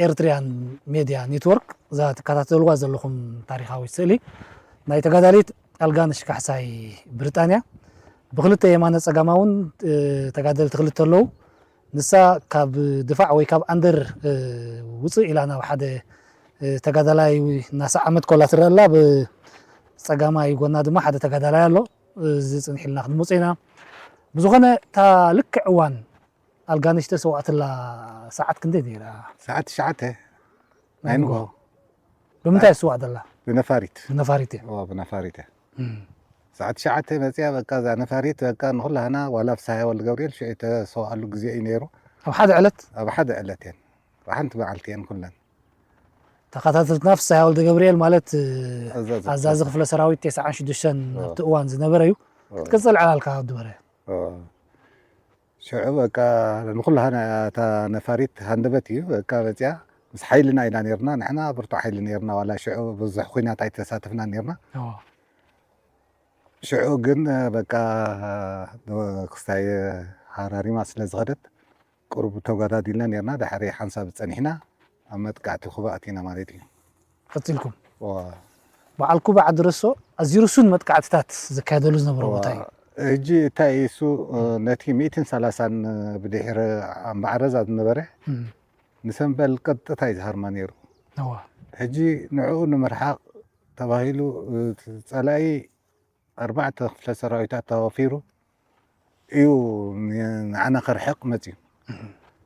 ኤርትሪያን ሜድያ ኔትወርክ፣ እዛ ትከታተልዋ ዘለኹም ታሪኻዊት ስእሊ ናይ ተጋዳሊት ኣልጋነሽ ካሕሳይ ብሪጣንያ፣ ብክልተ የማነ ጸጋማ እውን፣ እ፣ ተጋደልቲ ክልተ ኣለዉ። ንሳ ካብ ድፋዕ ወይ ካብ ኣንደር፣ እ፣ ውጽእ ኢላ ናብ ሓደ፣ እ፣ ተጋዳላይ እናሰዓመት ኮላ ትረአ ኣላ። ብጸጋማይ ጎና ድማ ሓደ ተጋዳላይ ኣሎ። እዚ ጽንሕ ኢልና ክንመጾ ኢና። ብዝኾነ እታ ልክዕ እዋን ኣልጋነሽ ተሰዋእትላ ሰዓት ክንደይ ነይራ? ሰዓት ትሽዓተ ናይ ንግሆ። ብምንታይ ተሰዋእትላ? ብነፋሪት። ብነፋሪት እያ። እዎ ብነፋሪት እያ። ሰዓት ትሽዓተ መፅያ በቃ እዛ ነፋሪት በቃ ንኩላህና ዋላ ፍስሃየ ወልደገብርኤል ሽዑ ተሰውኣሉ ግዜ እዩ ነይሩ። ኣብ ሓደ ዕለት ኣብ ሓደ ዕለት እየን ብሓንቲ መዓልቲ እየን ኩለን። ተኸታተልትና ፍስሃየ ወልደገብርኤል ማለት ኣዛዚ ኣዛዚ ክፍለ ሰራዊት ተስዓን ሽዱሽተን ኣብቲ እዋን ዝነበረ እዩ። ክትቅፅል ዕላልካ ድበረ። ሽዑ በቃ ንኩላህና እታ ነፋሪት ሃንደበት እዩ በቃ መፅያ። ምስ ሓይልና ኢና ነርና ንሕና ብርቱዕ ሓይሊ ነርና ዋላ ሽዑ ብዙሕ ኩናት ኣይተሳተፍና ነርና። ሽዑ ግን በቃ ክስታይ ሃራሪማ ስለ ዝኸደት ቅሩብ ተጓዳዲልና ነርና። ድሕሪ ሓንሳብ ፀኒሕና ኣብ መጥቃዕቲ ኩባ ኣቲና ማለት እዩ። ቀፂልኩም ዋ በዓል ኩባ ዓዲ ረሶ ኣዝዩ ርሱን መጥቃዕትታት ዘካየደሉ ዝነበረ ቦታ እዩ። ሕጂ እንታይ እዩ እሱ ነቲ ሚእትን ሰላሳን ብድሕሪ ኣምባዕረዛ ዝነበረ እም፣ ንሰምበል ቀጥታ እዩ ዝሃርማ ነይሩ። እዋ፣ ሕጂ ንዕኡ ንምርሓቕ ተባሂሉ እቲ ጸላኢ ኣርባዕተ ክፍለ ሰራዊታት ተዋፊሩ እዩ ንዓና ከርሕቕ መፅዩ።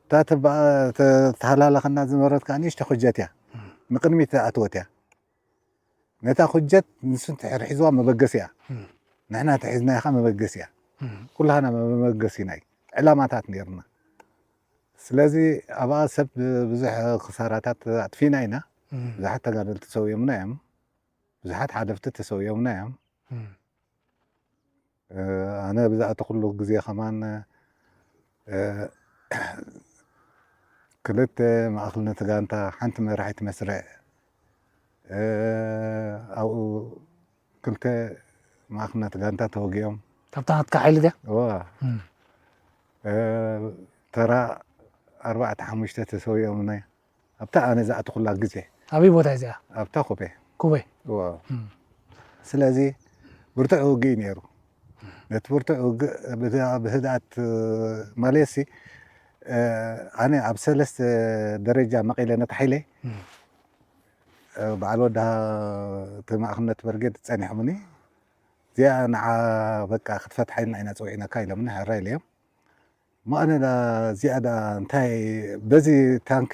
እታ ተባ- ተ- ተሃላለኸና ዝነበረት ከዓ ንእሽተ ኩጀት እያ፣ ንቅድሚት ኣትወት እያ። ነታ ኩጀት ንሱ እንድሕር ሒዝዋ መበገሲ እያ፣ ንሕና ተሒዝናያ ከዓ መበገሲ እያ። ኩላህና መበገሲና እዩ፣ ዕላማታት ነይርና። ስለዚ ኣብኣ ሰብ ብዙሕ ክሳራታት ኣጥፊና ኢና። ብዙሓት ተጋደልቲ ሰውዮምና እዮም፣ ብዙሓት ሓለፍቲ ተሰውዮምና እዮም። ኣነ ብዝኣተኹሉ ግዜ ከማን ክልተ ማእኸልነት ጋንታ ሓንቲ መራሒት መስርዕ ኣብኡ ክልተ ማእኸልነት ጋንታ ተወጊኦም ካብታ ናትካ ሓይሊ ድያ? ዋ ተራ ኣርባዕተ ሓሙሽተ ተሰዊኦምና ኣብታ ኣነ ዝኣተኹላ ግዜ ኣበይ ቦታ እዚኣ? ኣብታ ኮፔ ኩበይ። ዋ ስለዚ ብርቱዕ ውግእ እዩ ነይሩ። ነቲ ብርቱዕ ውግእ ብህድኣት ማለትሲ ኣነ ኣብ ሰለስተ ደረጃ መቒለ ነቲ ሓይለይ በዓል ወዳ እቲ ማእኽነት በርጌድ ጸኒሖምኒ እዚኣ ንዓ በቃ ክትፈትሓ ኢልና ኢና ጸዊዕናካ ኢሎምኒ ሕራይ ኢለዮም። እሞ ኣነ እዚኣ ደኣ እንታይ በዚ ታንኪ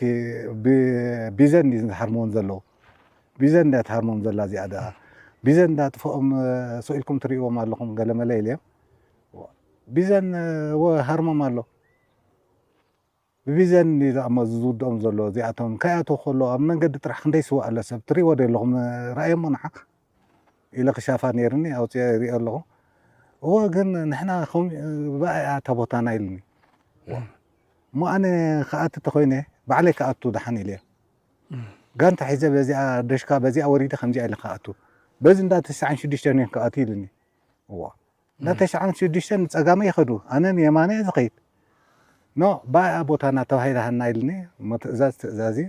ቢዘን እዩ ዝሃርመውን ዘለዉ ቢዘን እያ ትሃርሞም ዘላ እዚኣ ደኣ ቢዘን እንዳጥፍኦም ስኢልኩም ትርእዎም ኣለኹም ገለመለ ኢለዮም። ቢዘን እወ ሃርሞም ኣሎ ብቢዘን እዩ ዝኣሞ ዝውድኦም ዘሎ እዚኣቶም ከይኣተው ከሎ ኣብ መንገዲ ጥራሕ ክንደይ ስዋ ኣሎ ሰብ ትርእይዎ ዶ ኣለኹም ረኣየሞ ንዓ ኢለ ክሻፋ ነይርኒ ኣውፅኦ ይሪኦ ኣለኹ። እወ ግን ንሕና ብኣያ እታ ቦታና ኢልኒ። እሞ ኣነ ክኣቲ ተኮይነ ባዕለይ ክኣቱ ደሓን ኢለ ጋንታ ሒዘ በዚኣ ደሽካ በዚኣ ወሪደ ከምዚኣ ኢለ ክኣቱ በዚ እንዳ ተስዓን ሽዱሽተን ክኣቱ ኢልኒ። እዋ እንዳ ተስዓን ሽዱሽተን ንፀጋመ ይኸዱ ኣነ ንየማነ ዝኸይድ ኖ ብኣያ ቦታና ተባሂላሃና ኢልኒ። እሞ ትእዛዝ ትእዛዝ እዩ።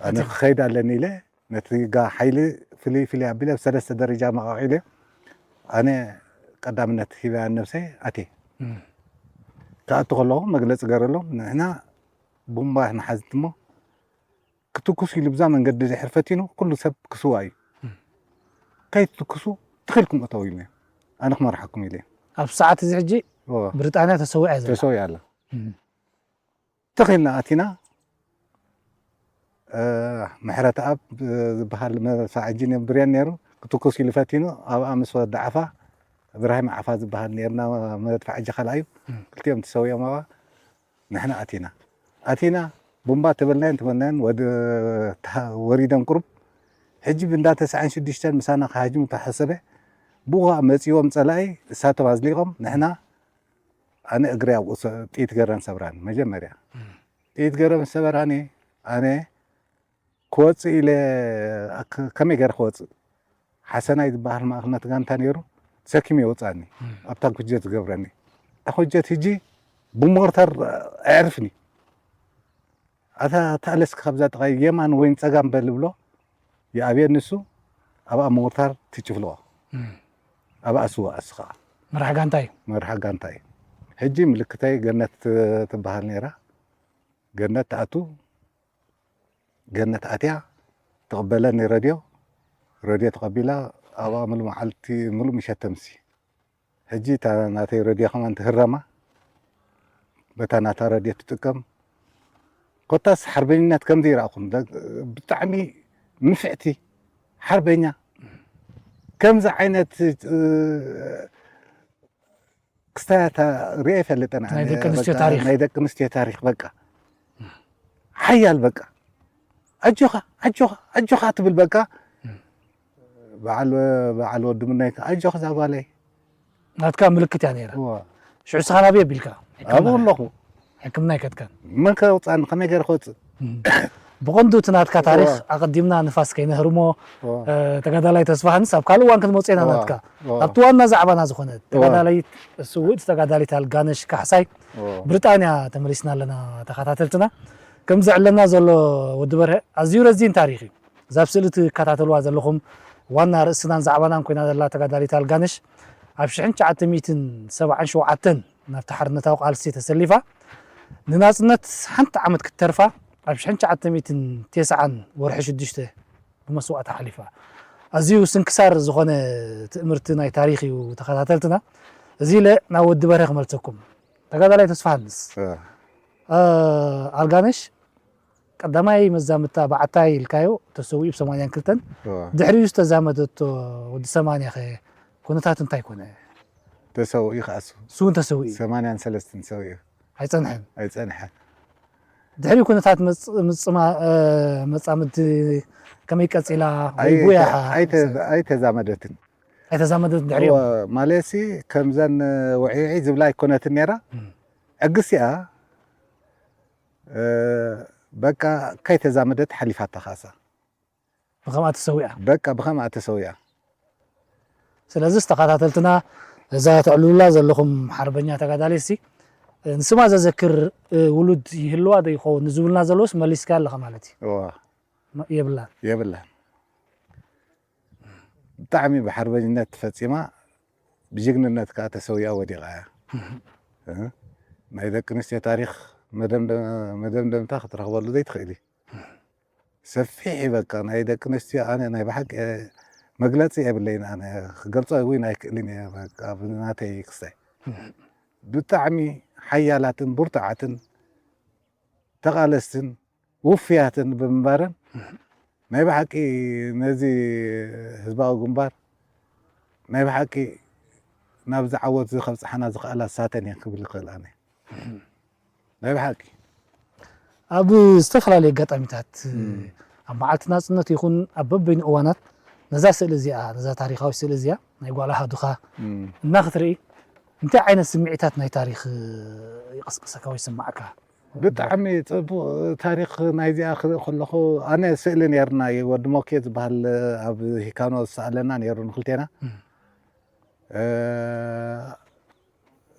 ኣነ ክኸይድ ኣለኒ ኢለ ነቲ ጋ ሓይሊ ፍልይ ፍልይ ኣቢለ ብሰለስተ ደረጃ መቓቒለ ኣነ ቀዳምነት ሂበያ ነብሰይ ኣቴ ክኣቱ ከለኹ መግለፂ ገረሎም ንሕና ቡምባ ንሓዝት እሞ ክትኩስ ኢሉ ብዛ መንገዲ ድሕር ፈቲኑ ኩሉ ሰብ ክስዋ እዩ ከይትትኩሱ ትኽኢልኩም እተው ኢሉ ኣነ ክመርሓኩም ኢለ ኣብ ሰዓት እዚ ሕጂ ብሪጣንያ ተሰዊዓ ዘላ ተሰዊያ ኣላ ትኽኢልና ኣቲና ምሕረት ኣብ ዝበሃል መድፋዕ እጂ ነብርየን ነይሩ ክትኩስ ኢሉ ፈቲኑ ኣብኣ ምስ ወዲ ዓፋ እብራሂም ዓፋ ዝበሃል ነርና መድፋዕ እጂ ካልኣዩ ክልቲኦም ተሰዊኦም ኣብኣ ንሕና ኣቲና ኣቲና ቡምባ ተበልናየን ተበልናየን ወሪደን ቁሩብ ሕጂ ብእንዳ ተስዓን ሽዱሽተን ምሳና ክሃጅሙ ተሓሰበ ብኡ ከዓ መፂዎም ፀላኢ እሳቶም ኣዝሊቆም ንሕና ኣነ እግሪ ኣብኡ ጥይት ገረን ሰብራኒ መጀመርያ ጥይት ገረን ሰበራኒ ኣነ ክወፅእ ኢለ ከመይ ገይረ ክወፅእ ሓሰናይ ዝበሃል ማእክልነት ጋንታ ነይሩ ተሰኪሙ የውፅኣኒ ኣብታ ኩጀት ዝገብረኒ እታ ኩጀት ህጂ ብሞርተር ኣዕርፍኒ ኣታ ተኣለስኪ ካብዛ ጥቓይ የማን ወይን ፀጋም በል ብሎ ይኣብየ ንሱ ኣብኣ ሞርታር ትጭፍልቆ ኣብኣ ስዋ ኣስኻ መራሕ ጋንታ እዩ መርሓ ጋንታ እዩ ሕጂ ምልክተይ ገነት ትበሃል ነይራ ገነት ትኣቱ ገነት ኣትያ ትቕበለኒ ረድዮ ረድዮ ተቐቢላ ኣብኣ ሙሉ መዓልቲ ሙሉ ምሸት ተምሲ ሕጂ እታ ናተይ ረድዮ ከማን ትህረማ፣ በታ ናታ ረድዮ ትጥቀም። ኮታስ ሓርበኝነት ከምዚ ይረኣኹም፣ ደ-፣ ብጣዕሚ ንፍዕቲ ሓርበኛ፣ ከምዚ ዓይነት፣ እ፣ ክስታያታ ሪኤ ይፈልጥን ናይ ኣነ። ደቂ ኣንስትዮ በቃ፣ ታሪኽ። ናይ ደቂ ኣንስትዮ ታሪኽ በቃ። ሓያል በቃ። ኣጆኻ፣ ኣጆኻ፣ ኣጆኻ ትብል በቃ። በዓል፣ በዓል ወዲ ምናይ ከ፣ ኣጆኻ እዛ ጓለይ። ናትካ ምልክት እያ ነይራ። እዋ። ሽዑ ስኻ ናበይ ኣቢልካ? ኣብኡ ኣለኹ። ሕክምና ኣይከድካን? መን ከውፅኣኒ? ከመይ ገይረ ክወፅእ? እም። ብቐንዱ እቲ ናትካ ታሪኽ እዋ። ኣቐዲምና ንፋስ ከይነህርሞ፣ እዋ። እ፣ ተጋዳላይ ተስፋ ሃንስ ኣብ ካልእ እዋን ክንመፅእ ኢና እዋ። ናትካ። እዋ። ኣብቲ ዋና ዛዕባና ዝኾነ እዋ። ተጋዳላይት፣ ስውእቲ ተጋዳሊት ኣልጋነሽ ካሕሳይ እዋ። ብሪጣንያ ተመሊስና ኣለና ተኸታተልትና። ከም ዘዕለና ዘሎ ወዲ በርሀ ኣዝዩ ረዚን ታሪኽ እዩ። እዛ ኣብ ስእሊ ትከታተልዋ ዘለኹም ዋና ርእስናን ዛዕባናን ኮይና ዘላ ተጋዳሊት ኣልጋነሽ ኣብ ሽሕን ትሽዓተ ሚእትን ሰብዓን ሸውዓተን ናብቲ ሓርነታዊ ቃልሲ ተሰሊፋ ንናጽነት ሓንቲ ዓመት ክትተርፋ ኣብ ሽሕን ትሽዓተ ሚእትን ተስዓን ወርሒ ሽዱሽተ ብመስዋእታ ሓሊፋ። ኣዝዩ ስንክሳር ዝኾነ ትእምርቲ ናይ ታሪኽ እዩ ተኸታተልትና። እዚ ኢለ ናብ ወዲ በርሀ ክመልሰኩም። ተጋዳላይ ተስፋሃንስ፣ እ። እ፣ ኣልጋነሽ ቀዳማይ መዛምድታ በዓታይ ኢልካዮ ተሰዊኡ ብ ሰማንያን ክልተን። እወ። ድሕሪኡ ዝተዛመደቶ ወዲ ሰማንያ ኸ ኩነታት እንታይ ኮነ? ተሰዊኡ ከኣ እሱ። እሱ እውን ተሰዊኡ። ሰማንያን ሰለስተን ሰዊኡ። ኣይጸንሐን? ኣይጸንሐን። ድሕሪኡ ኩነታት መጽ-፣ ምጽማ-፣ እ፣ መጻምድቲ ከመይ ቀጺላ? ወይ ኣይ-፣ ጉያ ኣይተ-፣ ኣይተ-፣ ኣይተዛመደትን። ኣይተዛመደትን ድሕሪኡ? እወ፣ ማለትሲ ከምዘን ውዕይውዒ ዝብላ ኣይኮነትን ነይራ። እም። ዕግስቲኣ እ፣ በቃ ከይተዛመደት ሓሊፋታ ካሳ። ብኸምኣ ተሰዊኣ። በቃ ብኸምኣ ተሰዊኣ። ስለዚ ተኸታተልትና፣ እዛ ተዕልሉላ ዘለኹም ሓርበኛ ተጋዳሊትሲ፣ እ፣ ንስማ ዘዘክር፣ እ፣ ውሉድ ይህልዋ ዶ ይኸውን ንዝብልና ዘለውስ መሊስካ ኣለኻ ማለት እዩ። እዋ። መ-፣ የብላን። የብላን። ብጣዕሚ ብሓርበኝነት ፈጺማ፣ ብጅግንነት ከኣ ተሰዊኣ ወዲቓ እያ። እህ። እ፣ ናይ ደቂ ኣንስትዮ ታሪኽ መደምደ-፣ መደምደምታ ክትረኽበሉ ዘይትኽእል እዩ። ሰፊሕ እዩ በቃ፣ ናይ ደቂ ኣንስትዮ ኣነ ናይ ብሓቂ መግለጺ የብለይን፣ ኣነ ክገልጾ እውን ኣይክእልን እየ በቃ ብናተይ ክስታይ። ብጣዕሚ ሓያላትን ብርቱዓትን ተቓለስትን ውፍያትን ብምንባረን፣ ናይ ብሓቂ ነዚ ህዝባዊ ግንባር ናይ ብሓቂ ናብዚ ዓወት እዚ ከብጽሓና ዝኽኣላ ንሳተን እየን ክብል ይኽእል ኣነ። ናይ ብሓቂ። ኣብ ዝተፈላለዩ ኣጋጣሚታት፣ እም። ኣብ መዓልቲ ናጽነት ይኹን ኣብ በበይኑ እዋናት ነዛ ስእሊ እዚኣ፣ ነዛ ታሪኻዊት ስእሊ እዚኣ፣ ናይ ጓል ኣሃዱኻ እም። እና ክትርኢ፣ እንታይ ዓይነት ስምዒታት ናይ ታሪኽ ይቕስቅሰካ ወይ ይስምዓካ? ብጣዕሚ ጽቡቕ ታሪኽ ናይዚኣ ክርኢ ከለኹ፣ ኣነ ስእሊ ነይርና እዩ፣ ወዲ ሞኬ ዝበሃል ኣብ ሂካኖ ዝሰኣለና ነይሩ ንክልቴና። እም። እ፣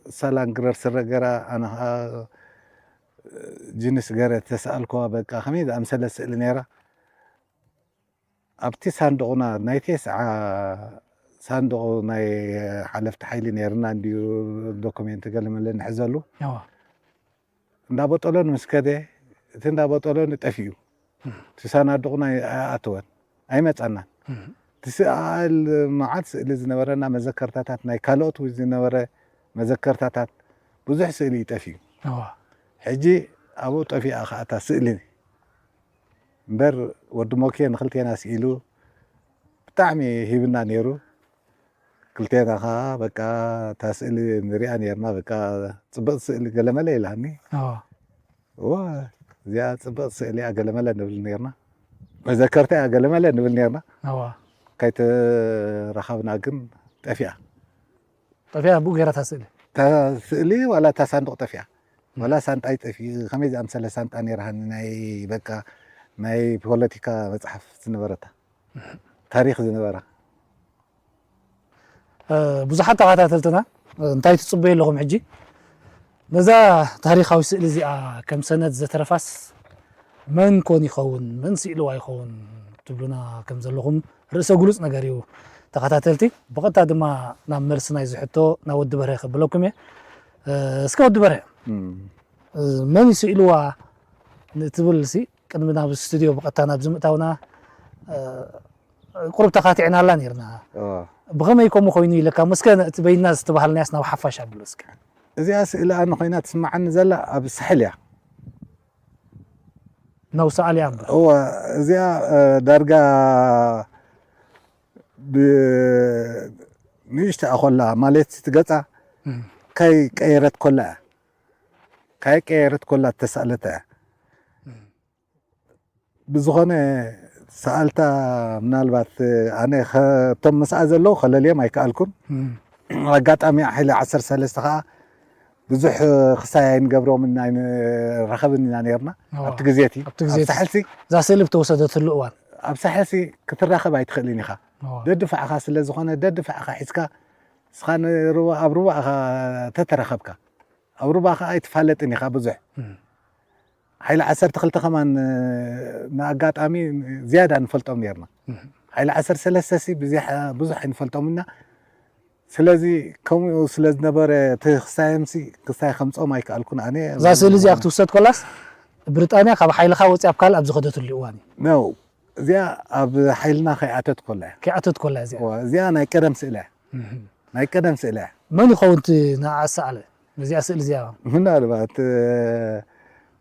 ሳላንግረር ስረ ገራ፣ ኣነ ኸኣ ጅንስ ገረ ተሰኣልኩዋ፣ በቃ ከመይ ዝኣምሰለ ስእሊ ነይራ። ኣብቲ ሳንዱቕና ናይ ቴስዓ ሳንዱቕ ናይ ሓለፍቲ ሓይሊ ነይርና እንድዩ፣ ዶኩሜንት ገለ መለ ንሕዘሉ። እዋ። እንዳ ቦጠሎኒ ምስ ከደ፣ እቲ እንዳ ቦጠሎኒ ጠፊኡ። እም። እቲ ሳናዱቕና ኣይኣተወን፣ ኣይመጸናን። እም። እቲ ስኣል መዓት ስእሊ ዝነበረና መዘከርታታት፣ ናይ ካልኦት እውን ዝነበረ መዘከርታታት፣ ብዙሕ ስእሊ እዩ ጠፊኡ። እዋ። ሕጂ ኣብኡ ጠፊኣ ኸኣ እታ ስእሊ። እምበር ወዲ ሞኬ ንክልቴና ስኢሉ ብጣዕሚ ሂብና ነይሩ። ክልቴና ኸኣ በቃ እታ ስእሊ ንሪኣ ነይርና፣ በቃ ጽብቕቲ ስእሊ ገለመለ ኢላኒ። ኣዎ። እዋ፣ እዚኣ ጽብቕቲ ስእሊ እያ ገለመለ ንብል ነይርና። መዘከርታ እያ ገለመለ ንብል ነይርና። ኣዎ። ከይተራኸብና ግን ጠፊኣ። ጠፊኣ ብኡ ገይራ እታ ስእሊ? እታ ስእሊ ዋላ እታ ሳንዱቕ ጠፊኣ። ዋላ ሳንጣይ ጠፊኡ፣ ከመይ ዝኣምሰለ ሳንጣ ነይራሃኒ፣ ናይ በቃ ናይ ፖለቲካ መጽሓፍ ዝነበረታ፣ ታሪኽ ዝነበራ። እ፣ ብዙሓት ተኸታተልትና፣ እ፣ እንታይ ትጽበዩ ኣለኹም ሕጂ? ነዛ ታሪኻዊ ስእሊ እዚኣ ከም ሰነድ ዘተረፋስ መን ኮን ይኸውን? መን ስኢልዋ ይኸውን? ትብሉና ከም ዘለኹም ርእሰ ግሉጽ ነገር እዩ ተኸታተልቲ። ብቐጥታ ድማ ናብ መልሲ ናይዚ ሕቶ ናብ ወዲ በርሀ ከብለኩም እየ። እ፣ እስከ ወዲ በርሀ፣ እም። እ፣ መን እዩ ስኢልዋ ንትብል ሲ ቅድሚ ናብ ስቱድዮ ብቐጥታ ናብዚ ምእታውና፣ እ፣ ቁሩብ ተኻቲዕናላ ነይርና። እዋ። ብኸመይ ከምኡ ኮይኑ ኢለካ? እስከ እቲ በይና ዝተባህልናያስ ናብ ሓፋሽ ኣብሎ እስከ። እዚኣ ስእሊ ኣነ ኮይና ትስምዓኒ ዘላ ኣብ ሳሕል እያ። ናብ ሳዕል እያ እምበር። እዋ፣ እዚኣ፣ እ፣ ዳርጋ ብ-፣ ንእሽተኣ ኮላ ማለት እቲ ገጻ እም። ካይ ቀየረት ኮላ እያ። ካይ ቀየረት ኮላ እተሳእለት እያ። እም። ብዝኾነ ሰኣልታ ምናልባት ኣነ ከ-፣ እቶም ምስኣ ዘለዉ ከለልዮም ኣይከኣልኩን። እም። ኣጋጣሚ ሓይሊ ዓሰርተ ሰለስተ ኸኣ ብዙሕ ክሳይ ኣይንገብሮምን ኣይንራኸብን ኢና ነይርና። እዋ። ኣብቲ ግዜ እቲ፣ ኣብቲ ግዜ ኣብቲ እቲ። ሳሕልሲ፣ እዛ ስእሊ ብተወሰደትሉ እዋን። ኣብ ሳሕልሲ ክትራኸብ ኣይትኽእልን ኢኻ። እዋ። ደድፋዕኻ ስለ ዝኾነ፣ ደድፋዕኻ ሒዝካ፣ ንስኻ ንሩባ-፣ ኣብ ሩባ ኢኻ ተተራኸብካ። ኣብ ሩባ ኸኣ ኣይትፋለጥን ኢኻ ብዙሕ። እም። ሓይሊ ዓሰርተ ክልተ ከማን፣ እ፣ ንኣጋጣሚ ዝያዳ ንፈልጦም ነይርና። እም። ሓይሊ ዓሰርተ ሰለስተ ሲ ብዙሕ፣ ብዙሕ ኣይንፈልጦም ኢና። ስለዚ ከምኡ ስለ ዝነበረ እቲ ክሳዮምሲ ክሳይ ከምጾም ኣይከኣልኩን ኣነ። እዛ ስእሊ እዚኣ ክትውሰድ ኮላስ ብሪጣንያ ካብ ሓይልኻ ወፂኣ ኣብ ካልእ ኣብ ዝኸደትሉ እዋን እዩ። ነው። እዚኣ ኣብ ሓይልና ከይኣተት ኮላ እያ። ከይኣተት ኮላ እዚኣ። እዋ፣ እዚኣ ናይ ቀደም ስእሊ እያ። እም። ናይ ቀደም ስእሊ እያ። መን ይኸውን እቲ ንዓ ዝሰኣለ? ነዚኣ ስእሊ እዚኣ? ምናልባት፣ እ፣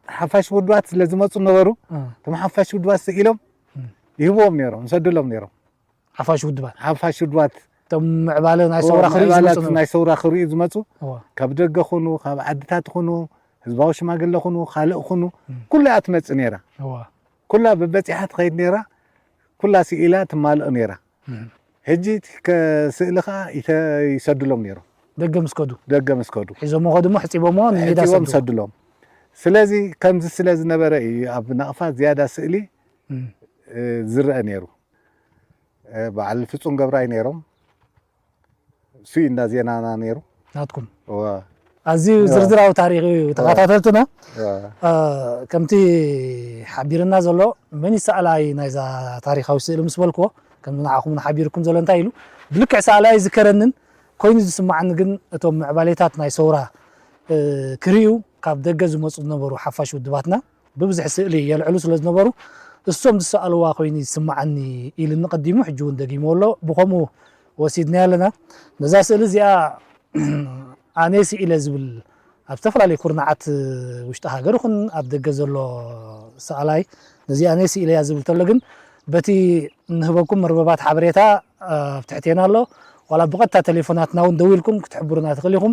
ሓፋሽ ውድባት ስለ ዝመጹ ነበሩ። እ። እቶም ሓፋሽ ውድባት ስኢሎም እም። ይህብዎም ነይሮም፣ ይሰድሎም ነይሮም። ሓፋሽ ውድባት? ሓፋሽ ውድባት። እቶም ምዕባለ ናይ እዎ፣ ሰውራ ክርእዩ ምዕባላት ዝመጹ ነበሩ። ናይ ሰውራ ክርእዩ ዝመጹ፣ እዎ። ካብ ደገ ኹኑ፣ ካብ ዓድታት ኹኑ፣ ህዝባዊ ሽማግለ ኹኑ፣ ካልእ ኹኑ፣ እም። ኩላ እያ ትመጽእ ነይራ። እዎ። ኩላ ብበጺሓ ትኸይድ ነይራ፣ ኩላ ስኢላ ትማልኦ ነይራ። እም። ሕጂ እቲ ከ-፣ ስእሊ ኸኣ ይተ-፣ ይሰድሎም ነይሮም። ደገ ምስ ከዱ? ደገ ምስ ከዱ። ሒዞሞ ኸዱ እሞ ሕጺቦሞ ንሜዳ ሒዞም ሰዱ። ሰድሎም። ስለዚ ከምዚ ስለ ዝነበረ እዩ ኣብ ናቕፋ ዝያዳ ስእሊ፣ እም። እ፣ ዝረአ ነይሩ። እ፣ በዓል ፍጹም ገብራይ ነይሮም። እሱ እዩ እንዳ ዜናና ነይሩ። ናትኩም? እወ። ኣዝዩ እወ። ዝርዝራዊ ታሪኽ እዩ እወ። ተኸታተልትና። እወ። እ፣ ከምቲ ሓቢርና ዘሎ መን እዩ ሰኣላይ ናይዛ ታሪኻዊ ስእሊ ምስ በልክዎ፣ ከም ንዓኹም ሓቢርኩም ዘሎ እንታይ ኢሉ፣ ብልክዕ ሰኣላይ ኣይዝከረንን፣ ኮይኑ ዝስማዓኒ ግን እቶም ምዕባሌታት ናይ ሰውራ፣ እ፣ ክርእዩ ካብ ደገ ዝመጹ ዝነበሩ ሓፋሽ ውድባትና ብብዝሒ ስእሊ የልዕሉ ስለ ዝነበሩ፣ እሶም ዝሰኣልዋ ኮይኑ ይስማዓኒ ኢሉኒ ቀዲሙ፣ ሕጂ እውን ደጊምዎ ኣሎ። ብኸምኡ ወሲድናያ ኣለና። ነዛ ስእሊ እዚኣ ኣነ ስኢለ ዝብል ኣብ ዝተፈላለዩ ኩርናዓት ውሽጢ ሃገር ይኹን ኣብ ደገ ዘሎ ሰኣላይ ነዚ ኣነ ስኢለያ ዝብል ተሎ ግን በቲ እንህበኩም መርበባት ሓበሬታ ኣብ ትሕቴና ኣሎ። ዋላ ብቐጥታ ቴሌፎናትና እውን ደዊልኩም ክትሕብሩና ትኽእል ኢኹም።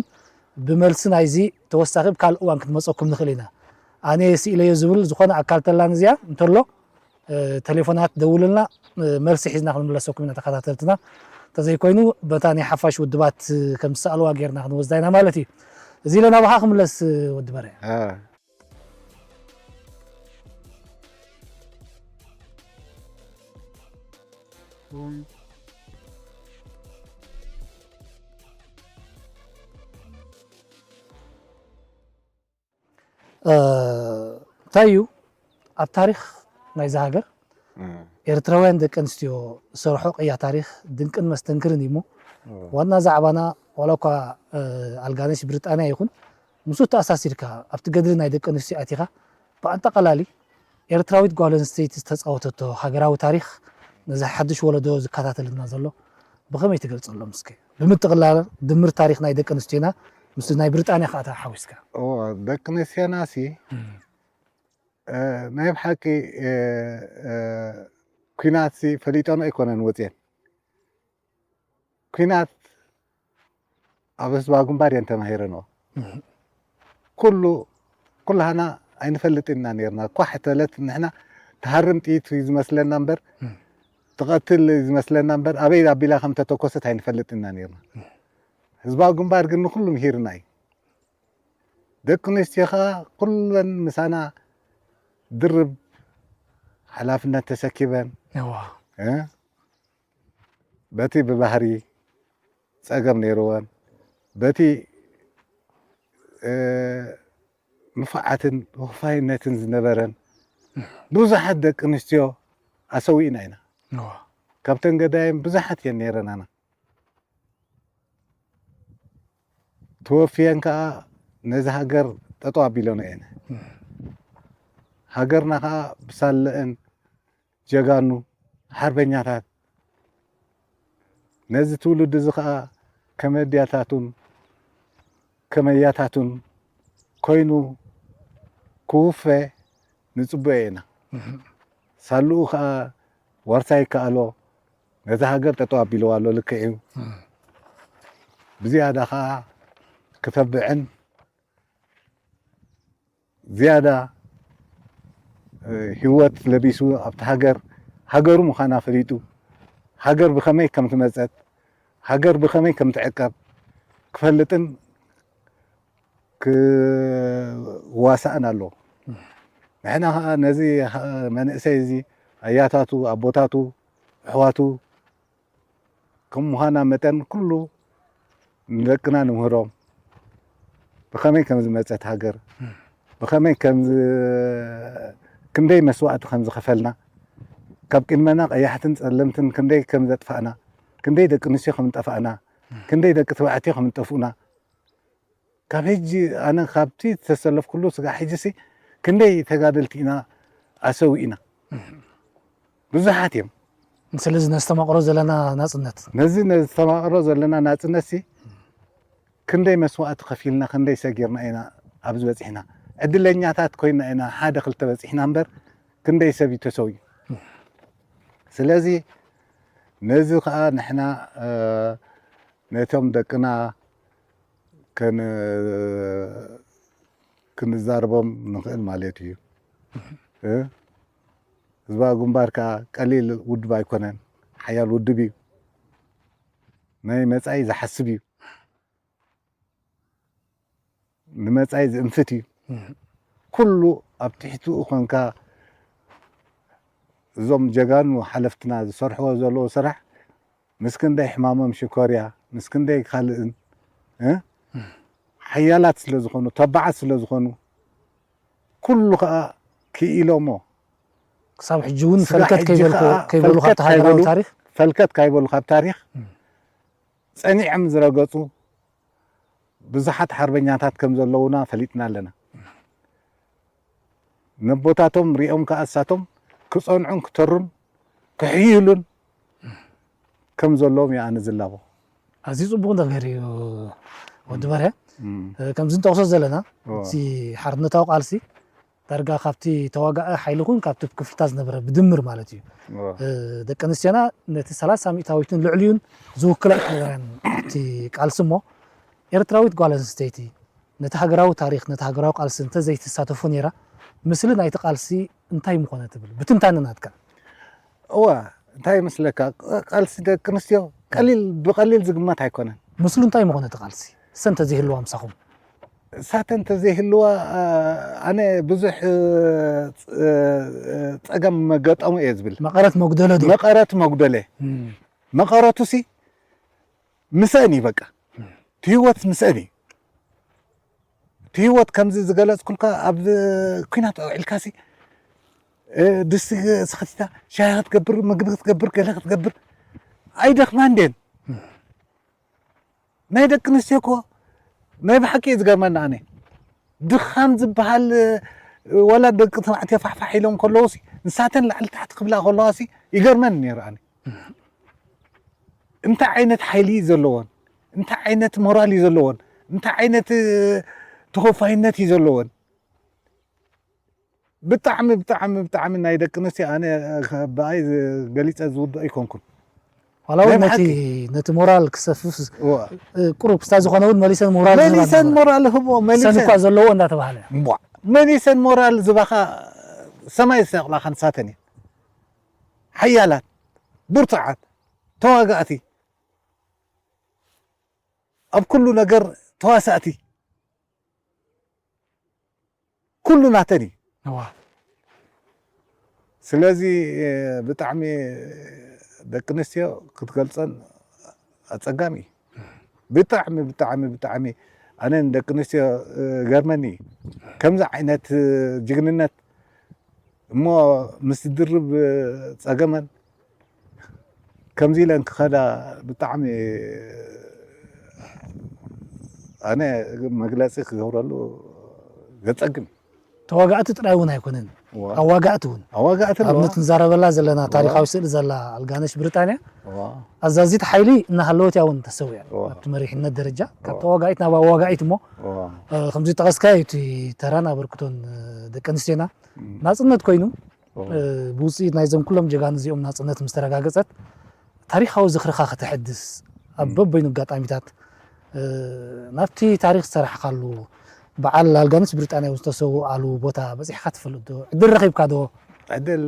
ብመልሲ ናይዚ ተወሳኺ ኣብ ካልእ እዋን ክትመፀኩም ንኽእል ኢና። ኣነ ስኢለዮ ዝብል ዝኾነ ኣካል ተላን እዚኣ እንተሎ እ፣ ቴሌፎናት ደውሉልና፣ እ፣ መልሲ ሒዝና ክንምለሰኩም ኢና ተኸታተልትና። እንተዘይኮይኑ በታ ናይ ሓፋሽ ውድባት፣ እ፣ ከም ዝሰኣልዋ ጌርና ክንወስዳ ኢና ማለት እዩ። እዚ ኢለ ናባኻ ክምለስ፣ እ፣ ወዲ በርሀ። አ። እ፣ እንታይ እዩ ኣብ ታሪኽ ናይዛ ሃገር እም። ኤርትራውያን ደቂ ኣንስትዮ ዝሰርሖ ቅያ ታሪኽ ድንቅን መስተንክርን እዩ እሞ፣ እም። ዋና ዛዕባና ዋላ እኳ፣ እ፣ ኣልጋነሽ ብሪጣንያ ይኹን፣ ምስኡ ተኣሳሲርካ ኣብቲ ገድሊ ናይ ደቂ ኣንስትዮ ኣቲኻ፣ ብኣጠቓላሊ ኤርትራዊት ጓል ኣንስተይቲ ዝተጻወተቶ ሃገራዊ ታሪኽ ነዚ ሓድሽ ወለዶ ዝከታተልና ዘሎ ብኸመይ ትገልጸሎም እስከ? ብምጥቕላል ድምር ታሪኽ ናይ ደቂ ኣንስትዮና ምስ ናይ ብሪጣንያ ከኣ ተሓዊስካ። እዎ፣ ደቂ ኣንስትዮናሲ፣ እም። እ፣ ናይ ብሓቂ፣ እ፣ እ፣ ኲናትሲ ፈሊጠን ኣይኮነን ወጽየን። ኲናት ኣብ ህዝባዊ ግንባር እየን ተማሂረንኦ። እም። ኩሉ፣ ኩላህና ኣይንፈልጥን ኢና ነይርና። ኳሕ ተለት ንሕና ትሃርም ጥይት እዩ ዝመስለና እምበር፣ እም። ትቐትል እዩ ዝመስለና እምበር፣ ኣበይ ኣቢላ ከም ተተኮሰት ኣይንፈልጥን ኢና ነይርና። እም። ህዝባዊ ግንባር ግን ንኹሉ ምሂርና እዩ። ደቂ ኣንስትዮ ኸኣ ኩለን ምሳና ድርብ ሓላፍነት ተሰኪበን፣ እዋ። እ? በቲ ብባህሪ ጸገም ነይርወን፣ በቲ፣ እ፣ ንፉዓትን ውፋይነትን ዝነበረን ብዙሓት ደቂ ኣንስትዮ ኣሰዊእና ኢና። እዋ። ካብተን ገዳይም ብዙሓት እየን ነይረናና። ተወፍየን ከኣ ነዚ ሃገር ጠጠው ኣቢለንኦ እየን። እም። ሃገርና ከኣ ብሳለአን ጀጋኑ ሓርበኛታት ነዚ ትውልዲ እዚ ኸኣ ከመድያታቱን ከመያታቱን ኮይኑ ክውፈ ንጽበዮ ኢና። ሳልኡ ኸኣ ዋርሳይ ይከኣሎ ነዛ ሃገር ጠጠው ኣቢልዋ ኣሎ፣ ልክዕ እዩ። ብዝያዳ ኸኣ ክተብዕን ዝያዳ፣ እ፣ ህይወት ለቢሱ ኣብቲ ሃገር፣ ሃገሩ ምዃና ፈሊጡ፣ ሃገር ብኸመይ ከም ትመጸት፣ ሃገር ብኸመይ ከም ትዕቀብ ክፈልጥን ክዋሳእን ኣለዎ። ንሕና ኸኣ ነዚ መንእሰይ እዚ ኣያታቱ፣ ኣቦታቱ፣ ኣሕዋቱ ከም ምዃና መጠን ኩሉ ንደቅና ንምህሮም። ብኸመይ ከም ዝመጸት ሃገር፣ ብኸመይ ከም ዝ-፣ ክንደይ መስዋእቲ ከም ዝኸፈልና፣ ካብ ቅድመና ቀያሕትን ጸለምትን ክንደይ ከም ዘጥፋእና፣ ክንደይ ደቂ ኣንስትዮ ከም ዝጠፋእና፣ ክንደይ ደቂ ተባዕትዮ ከም ዝጠፍኡና፣ ካብ ሕጂ ኣነ ካብቲ ዝተሰለፍኩሉ ስጋዕ ሕጂሲ ክንደይ ተጋደልቲ ኢና ኣሰዊእና። ብዙሓት እዮም። ስለዚ ነስተማቕሮ ዘለና ናጽነት። ነዚ ነስተማቕሮ ዘለና ናጽነትሲ ክንደይ መስዋእቲ ከፊልና፣ ክንደይ ሰጊርና ኢና ኣብዚ በጺሕና። ዕድለኛታት ኮይንና ኢና ሓደ ክልተ በጺሕና እምበር ክንደይ ሰብ እዩ ተሰዊኡ። ስለዚ ነዚ ኸኣ ንሕና፣ እ፣ ነቶም ደቅና ከን-፣ ክንዛረቦም ንኽእል ማለት እዩ። እ? ህዝባዊ ግንባር ከኣ ቀሊል ውድብ ኣይኮነን፣ ሓያል ውድብ እዩ። ናይ መጻኢ ዝሓስብ እዩ። ንመጻኢ ዝእንፍት እዩ። ኩሉ ኣብ ትሕቲኡ ኾንካ እዞም ጀጋኑ ሓለፍትና ዝሰርሕዎ ዘለዉ ስራሕ ምስ ክንደይ ሕማሞም ሽኮርያ፣ ምስ ክንደይ ካልእን፣ እ? ሓያላት ስለ ዝኾኑ፣ ተባዓት ስለ ዝኾኑ፣ ኩሉ ኸኣ ክኢሎሞ። ክሳብ ሕጂ እውን ስጋዕ ፈልከት ሕጂ ከይበልኩ-፣ ኸኣ ከይበሉ ፈልከት ካብቲ ሃገራዊ ካይበሉ፣ ታሪኽ? ፈልከት ካይበሉ ካብ ታሪኽ እም። ጸኒዖም ዝረገጹ ብዙሓት ሓርበኛታት ከም ዘለዉና ፈሊጥና ኣለና። ነቦታቶም ሪኦም ከኣ እሳቶም ክጸንዑን ክተሩን ክሕይሉን ከም ዘለዎም እየ ኣነ ዝላቦ። ኣዝዩ ጽቡቕ ነገር እዩ ወዲ በርሀ። እም። እ፣ ከምዚ እንጠቕሶ ዘለና፣ እወ። እቲ ሓርነታዊ ቃልሲ ዳርጋ ካብቲ ተዋጋኢ ሓይሊ ይኹን ካብቲ ክፍልታት ዝነበረ ብድምር ማለት እዩ። እወ። እ፣ ደቂ ኣንስትዮና ነቲ ሰላሳ ሚእታዊትን ልዕሊኡን ዝውክላ ኣይነበራን ኣብቲ ቃልሲ እሞ፣ ኤርትራዊት ጓል ኣንስተይቲ ነቲ ሃገራዊ ታሪኽ፣ ነቲ ሃገራዊ ቃልሲ እንተዘይትሳተፎ ነይራ፣ ምስሊ ናይቲ ቃልሲ እንታይ ምኾነ ትብል? ብትንታነ ናትካ። እወ፣ እንታይ ይመስለካ? ቃልሲ ደቂ ኣንስትዮ ቀሊል፣ ብቐሊል ዝግመት ኣይኮነን። ምስሉ እንታይ ምኾነ እቲ ቃልሲ? እሰን እንተዘይህልዋ ምሳኹም? እሳተን እንተዘይህልዋ፣ አ፣ ኣነ ብዙሕ፣ እ፣ ጸ-፣ እ፣ ጸገም መገጠሙ እየ ዝብል። መቐረት መጉደለ ዶ? መቐረት መጉደለ። እም። መቐረቱሲ ምስአን እዩ በቃ። እቲ ህይወት ምስአን እዩ። እቲ ህይወት ከምዚ ዝገለጽኩልካ ኣብ ኲናት ኣውዒልካሲ፣ እ፣ ድስቲ ሰኽቲታ፣ ሻሂ ክትገብር፣ ምግቢ ክትገብር፣ ገለ ክትገብር ኣይደኽማን ድየን? ናይ ደቂ ኣንስትዮ እኮ ናይ ብሓቂ እዩ ዝገርመኒ ኣነ። ድኻም ዝበሃል፣ እ፣ ዋላ ደቂ ተባዕትዮ ፋሕፋሕ ኢሎም ከለዉሲ ንሳተን ላዕሊ ታሕቲ ክብላ ከለዋሲ ይገርመኒ ነይሩ ኣነ። እንታይ ዓይነት ሓይሊ እዩ ዘለዎን? እንታይ ዓይነት ሞራል እዩ ዘለዎን? እንታይ ዓይነት፣ እ፣ ተኸፋይነት እዩ ዘለዎን? ብጣዕሚ፣ ብጣዕሚ፣ ብጣዕሚ ናይ ደቂ ኣንስትዮ ኣነ፣ እ፣ ብኣይ ዝ-፣ ገሊጸ ዝውድኦ ኣይኮንኩን። ዋላ እውን ናይ ነቲ፣ ብሓቂ። ነቲ ሞራል ክሰፍፍ ዝ-፣ እዋ። እ፣ ቁሩብ ክስታይ ዝኾነ እውን መሊሰን ሞራል ዝህባ መሊሰን ነበራ። ሞራል ህቦ፣ ሰን መሊሰን። እኳ ዘለዎ እንዳተባህለ። እምቧ። መሊሰን ሞራል ዝባኻ ሰማይ ዝሰቕላኻ ንሳተን እየን። ሓያላት፣ ብርቱዓት፣ ተዋጋእቲ፣ ኣብ ኩሉ ነገር ተዋሳእቲ፣ ኩሉ ናተን እዩ። እዋ። ስለዚ፣ እ፣ ብጣዕሚ ደቂ ኣንስትዮ ክትገልጸን ኣጸጋሚ እዩ። ብጣዕሚ፣ ብጣዕሚ፣ ብጣዕሚ ኣነ ንደቂ ኣንስትዮ፣ እ፣ ገርመኒ እዩ። ከምዚ ዓይነት፣ እ፣ ጅግንነት እሞ ምስ ድርብ ጸገመን ከምዚ ኢለን ክኸዳ ብጣዕሚ ኣነ መግለጺ ክገብረሉ ዘጸግም። ተዋጋእቲ ጥራይ እውን ኣይኮነን። ኣዋጋእቲ እውን ኣብነት ንዛረበላ ዘለና ታሪኻዊ ስእሊ ዘላ ኣልጋነሽ ብሪጣንያ ኣዛዚት ሓይሊ እናሃለወት እያ እውን ተሰዊያ ኣብቲ መሪሕነት ደረጃ ካብ ተዋጋኢት ናብ ኣዋጋኢት እሞ ከምዚ ጠቐስካዮ እቲ ተራን ኣበርክቶን ደቂ ኣንስትዮና ናፅነት ኮይኑ ብውፅኢት ናይዞም ኩሎም ጀጋኑ እዚኦም ናፅነት ምስ ተረጋገፀት ታሪኻዊ ዝኽርኻ ከተሐድስ ኣብ በበይኑ ኣጋጣሚታት ናብቲ ታሪኽ ዝሰራሕካሉ በዓል ኣልጋነሽ ብሪጣንያ ዝተሰውኣሉ ቦታ በፂሕካ ትፈልጥ ዶ ዕድል ረኺብካ ዶ ዕድል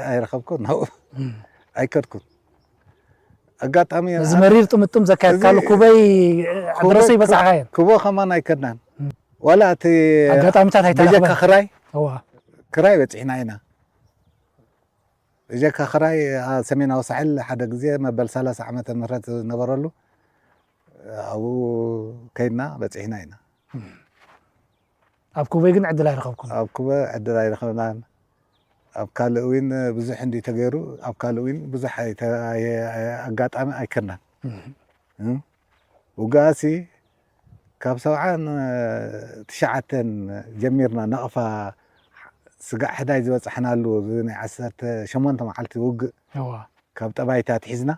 ኣይረኸብኩን ናብኡ ኣይከድኩን ኣጋጣሚ እዚ መሪር ጥምጥም ዘካየድካሉ ኩበይ ኣድረሰ ይበፃሕካየን ኩቦ ከማን ኣይከድናን ዋላ እቲ ኣጋጣሚታት ብጀካ ኣይተረኽበን ክራይ እዋ ክራይ በፂሕና ኢና ብጀካ ክራይ ኣብ ሰሜናዊ ሳሕል ሓደ ግዜ መበል ሰላሳ ዓመተ ምህረት ዝነበረሉ ኣብኡ ከይድና በፂሕና ኢና ኣብ ኩበይ ግን ዕድል ኣይረኸብኩም ኣብ ኩበ ዕድል ኣይረኸብናን ኣብ ካልእ እውን ብዙሕ እንዲ ተገይሩ ኣብ ካልእ እውን ብዙሕ ኣጋጣሚ ኣይከድናን ውግኣሲ ካብ ሰብዓን ትሽዓተን ጀሚርና ናቕፋ ስጋዕ ሕዳይ ዝበፃሕናሉ ናይ ዓሰርተ ሸሞንተ መዓልቲ ውግእ ካብ ጠባይታ ኣትሒዝና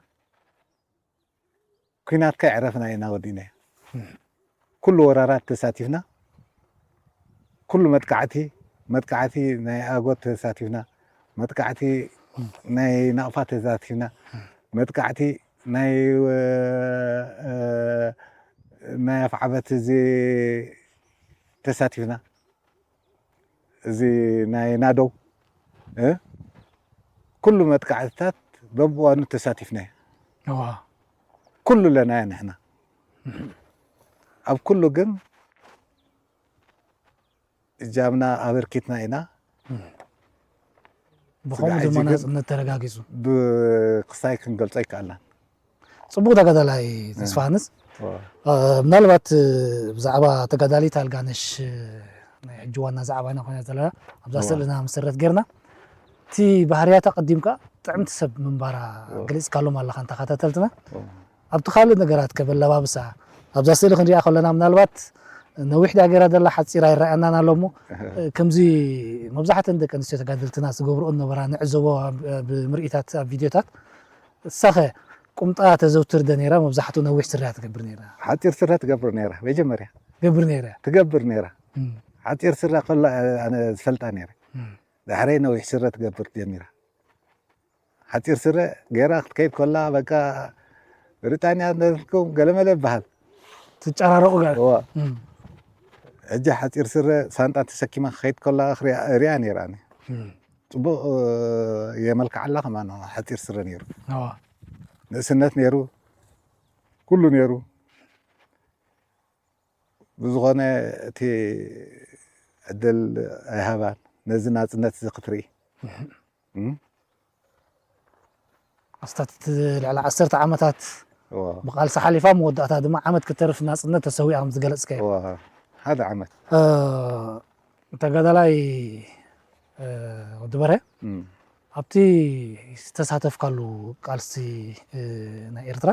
ኲናት ከይዕረፍና ኢና ወዲእናዮ። ኩሉ ወራራት ተሳቲፍና፣ ኩሉ መጥቃዕቲ፣ መጥቃዕቲ ናይ ኣጎት ተሳቲፍና፣ መጥቃዕቲ ናይ ናቕፋ ተሳቲፍና፣ መጥቃዕቲ ናይ ናይ ኣፍዓበት እዚ ተሳቲፍና። እዚ ናይ ናደው ኩሉ መጥቃዕትታት በብዋኑ ተሳቲፍና ኩሉ ለናያ ንሕና ኣብ ኩሉ ግን እጃምና ኣበርኪትና ኢና ብኸምኡ ድማ ናፅነት ተረጋጊፁ ብክሳይ ክንገልፆ ይከኣልና ፅቡቕ ተጋዳላይ ተስፋሃንስ ምናልባት ብዛዕባ ተጋዳሊት ኣልጋነሽ ናይ ሕጂ ዋና ዛዕባ ኢና ኮይና ዘለና ኣብዛ ስእልና መሰረት ጌርና እቲ ባህርያታ ቀዲምካ ጥዕምቲ ሰብ ምንባራ ገሊፅካሎም ኣለኻ ንተኸታተልትና ኣብቲ ካልእ ነገራት ከበለባብሳ ኣብዛ ስእሊ ክንሪኣ ከለና ምናልባት ነዊሕ ዳጌራ ደላ ሓፂር ኣይረኣየናን ኣሎ እሞ ከምዚ መብዛሕተን ደቂ ኣንስትዮ ተጋደልትና ዝገብርኦ ነበራ ንዕዘቦ ብምርኢታት ኣብ ቪድዮታት እሳኸ ቁምጣ ተዘውትር ደ ነይራ መብዛሕትኡ ነዊሕ ስረ ትገብር ነይራ ሓፂር ስረ ትገብር ነይራ መጀመርያ ገብር ነይራ ትገብር ነይራ ሓፂር ስረ ከላ ኣነ ዝፈልጣ ነይረ ዳሕረይ ነዊሕ ስረ ትገብር ጀሚራ ሓፂር ስረ ገይራ ክትከይድ ከላ በቃ ብሪጣንያ ነርኩም ገለመለ ይበሃል ትጨራረቑ ጋር ሕጂ ሓፂር ስረ ሳንጣ ተሰኪማ ክኸይድ ከላ ሪኣ ነይራ ፅቡቕ የመልክዓላ ከማ ሓፂር ስረ ነይሩ ንእስነት ነይሩ ኩሉ ነይሩ ብዝኾነ እቲ ዕድል ኣይሃባን ነዚ ናፅነት እዚ ክትርኢ ኣስታት እቲ ልዕሊ ዓሰርተ ዓመታት ብቃልሲ ሓሊፋ መወዳእታ ድማ ዓመት ክተርፍ ናፅነት ተሰዊኣ ከም ዝገለፅከ ሓደ ዓመት ተጋዳላይ ወዲ በርሀ ኣብቲ ዝተሳተፍካሉ ቃልሲ ናይ ኤርትራ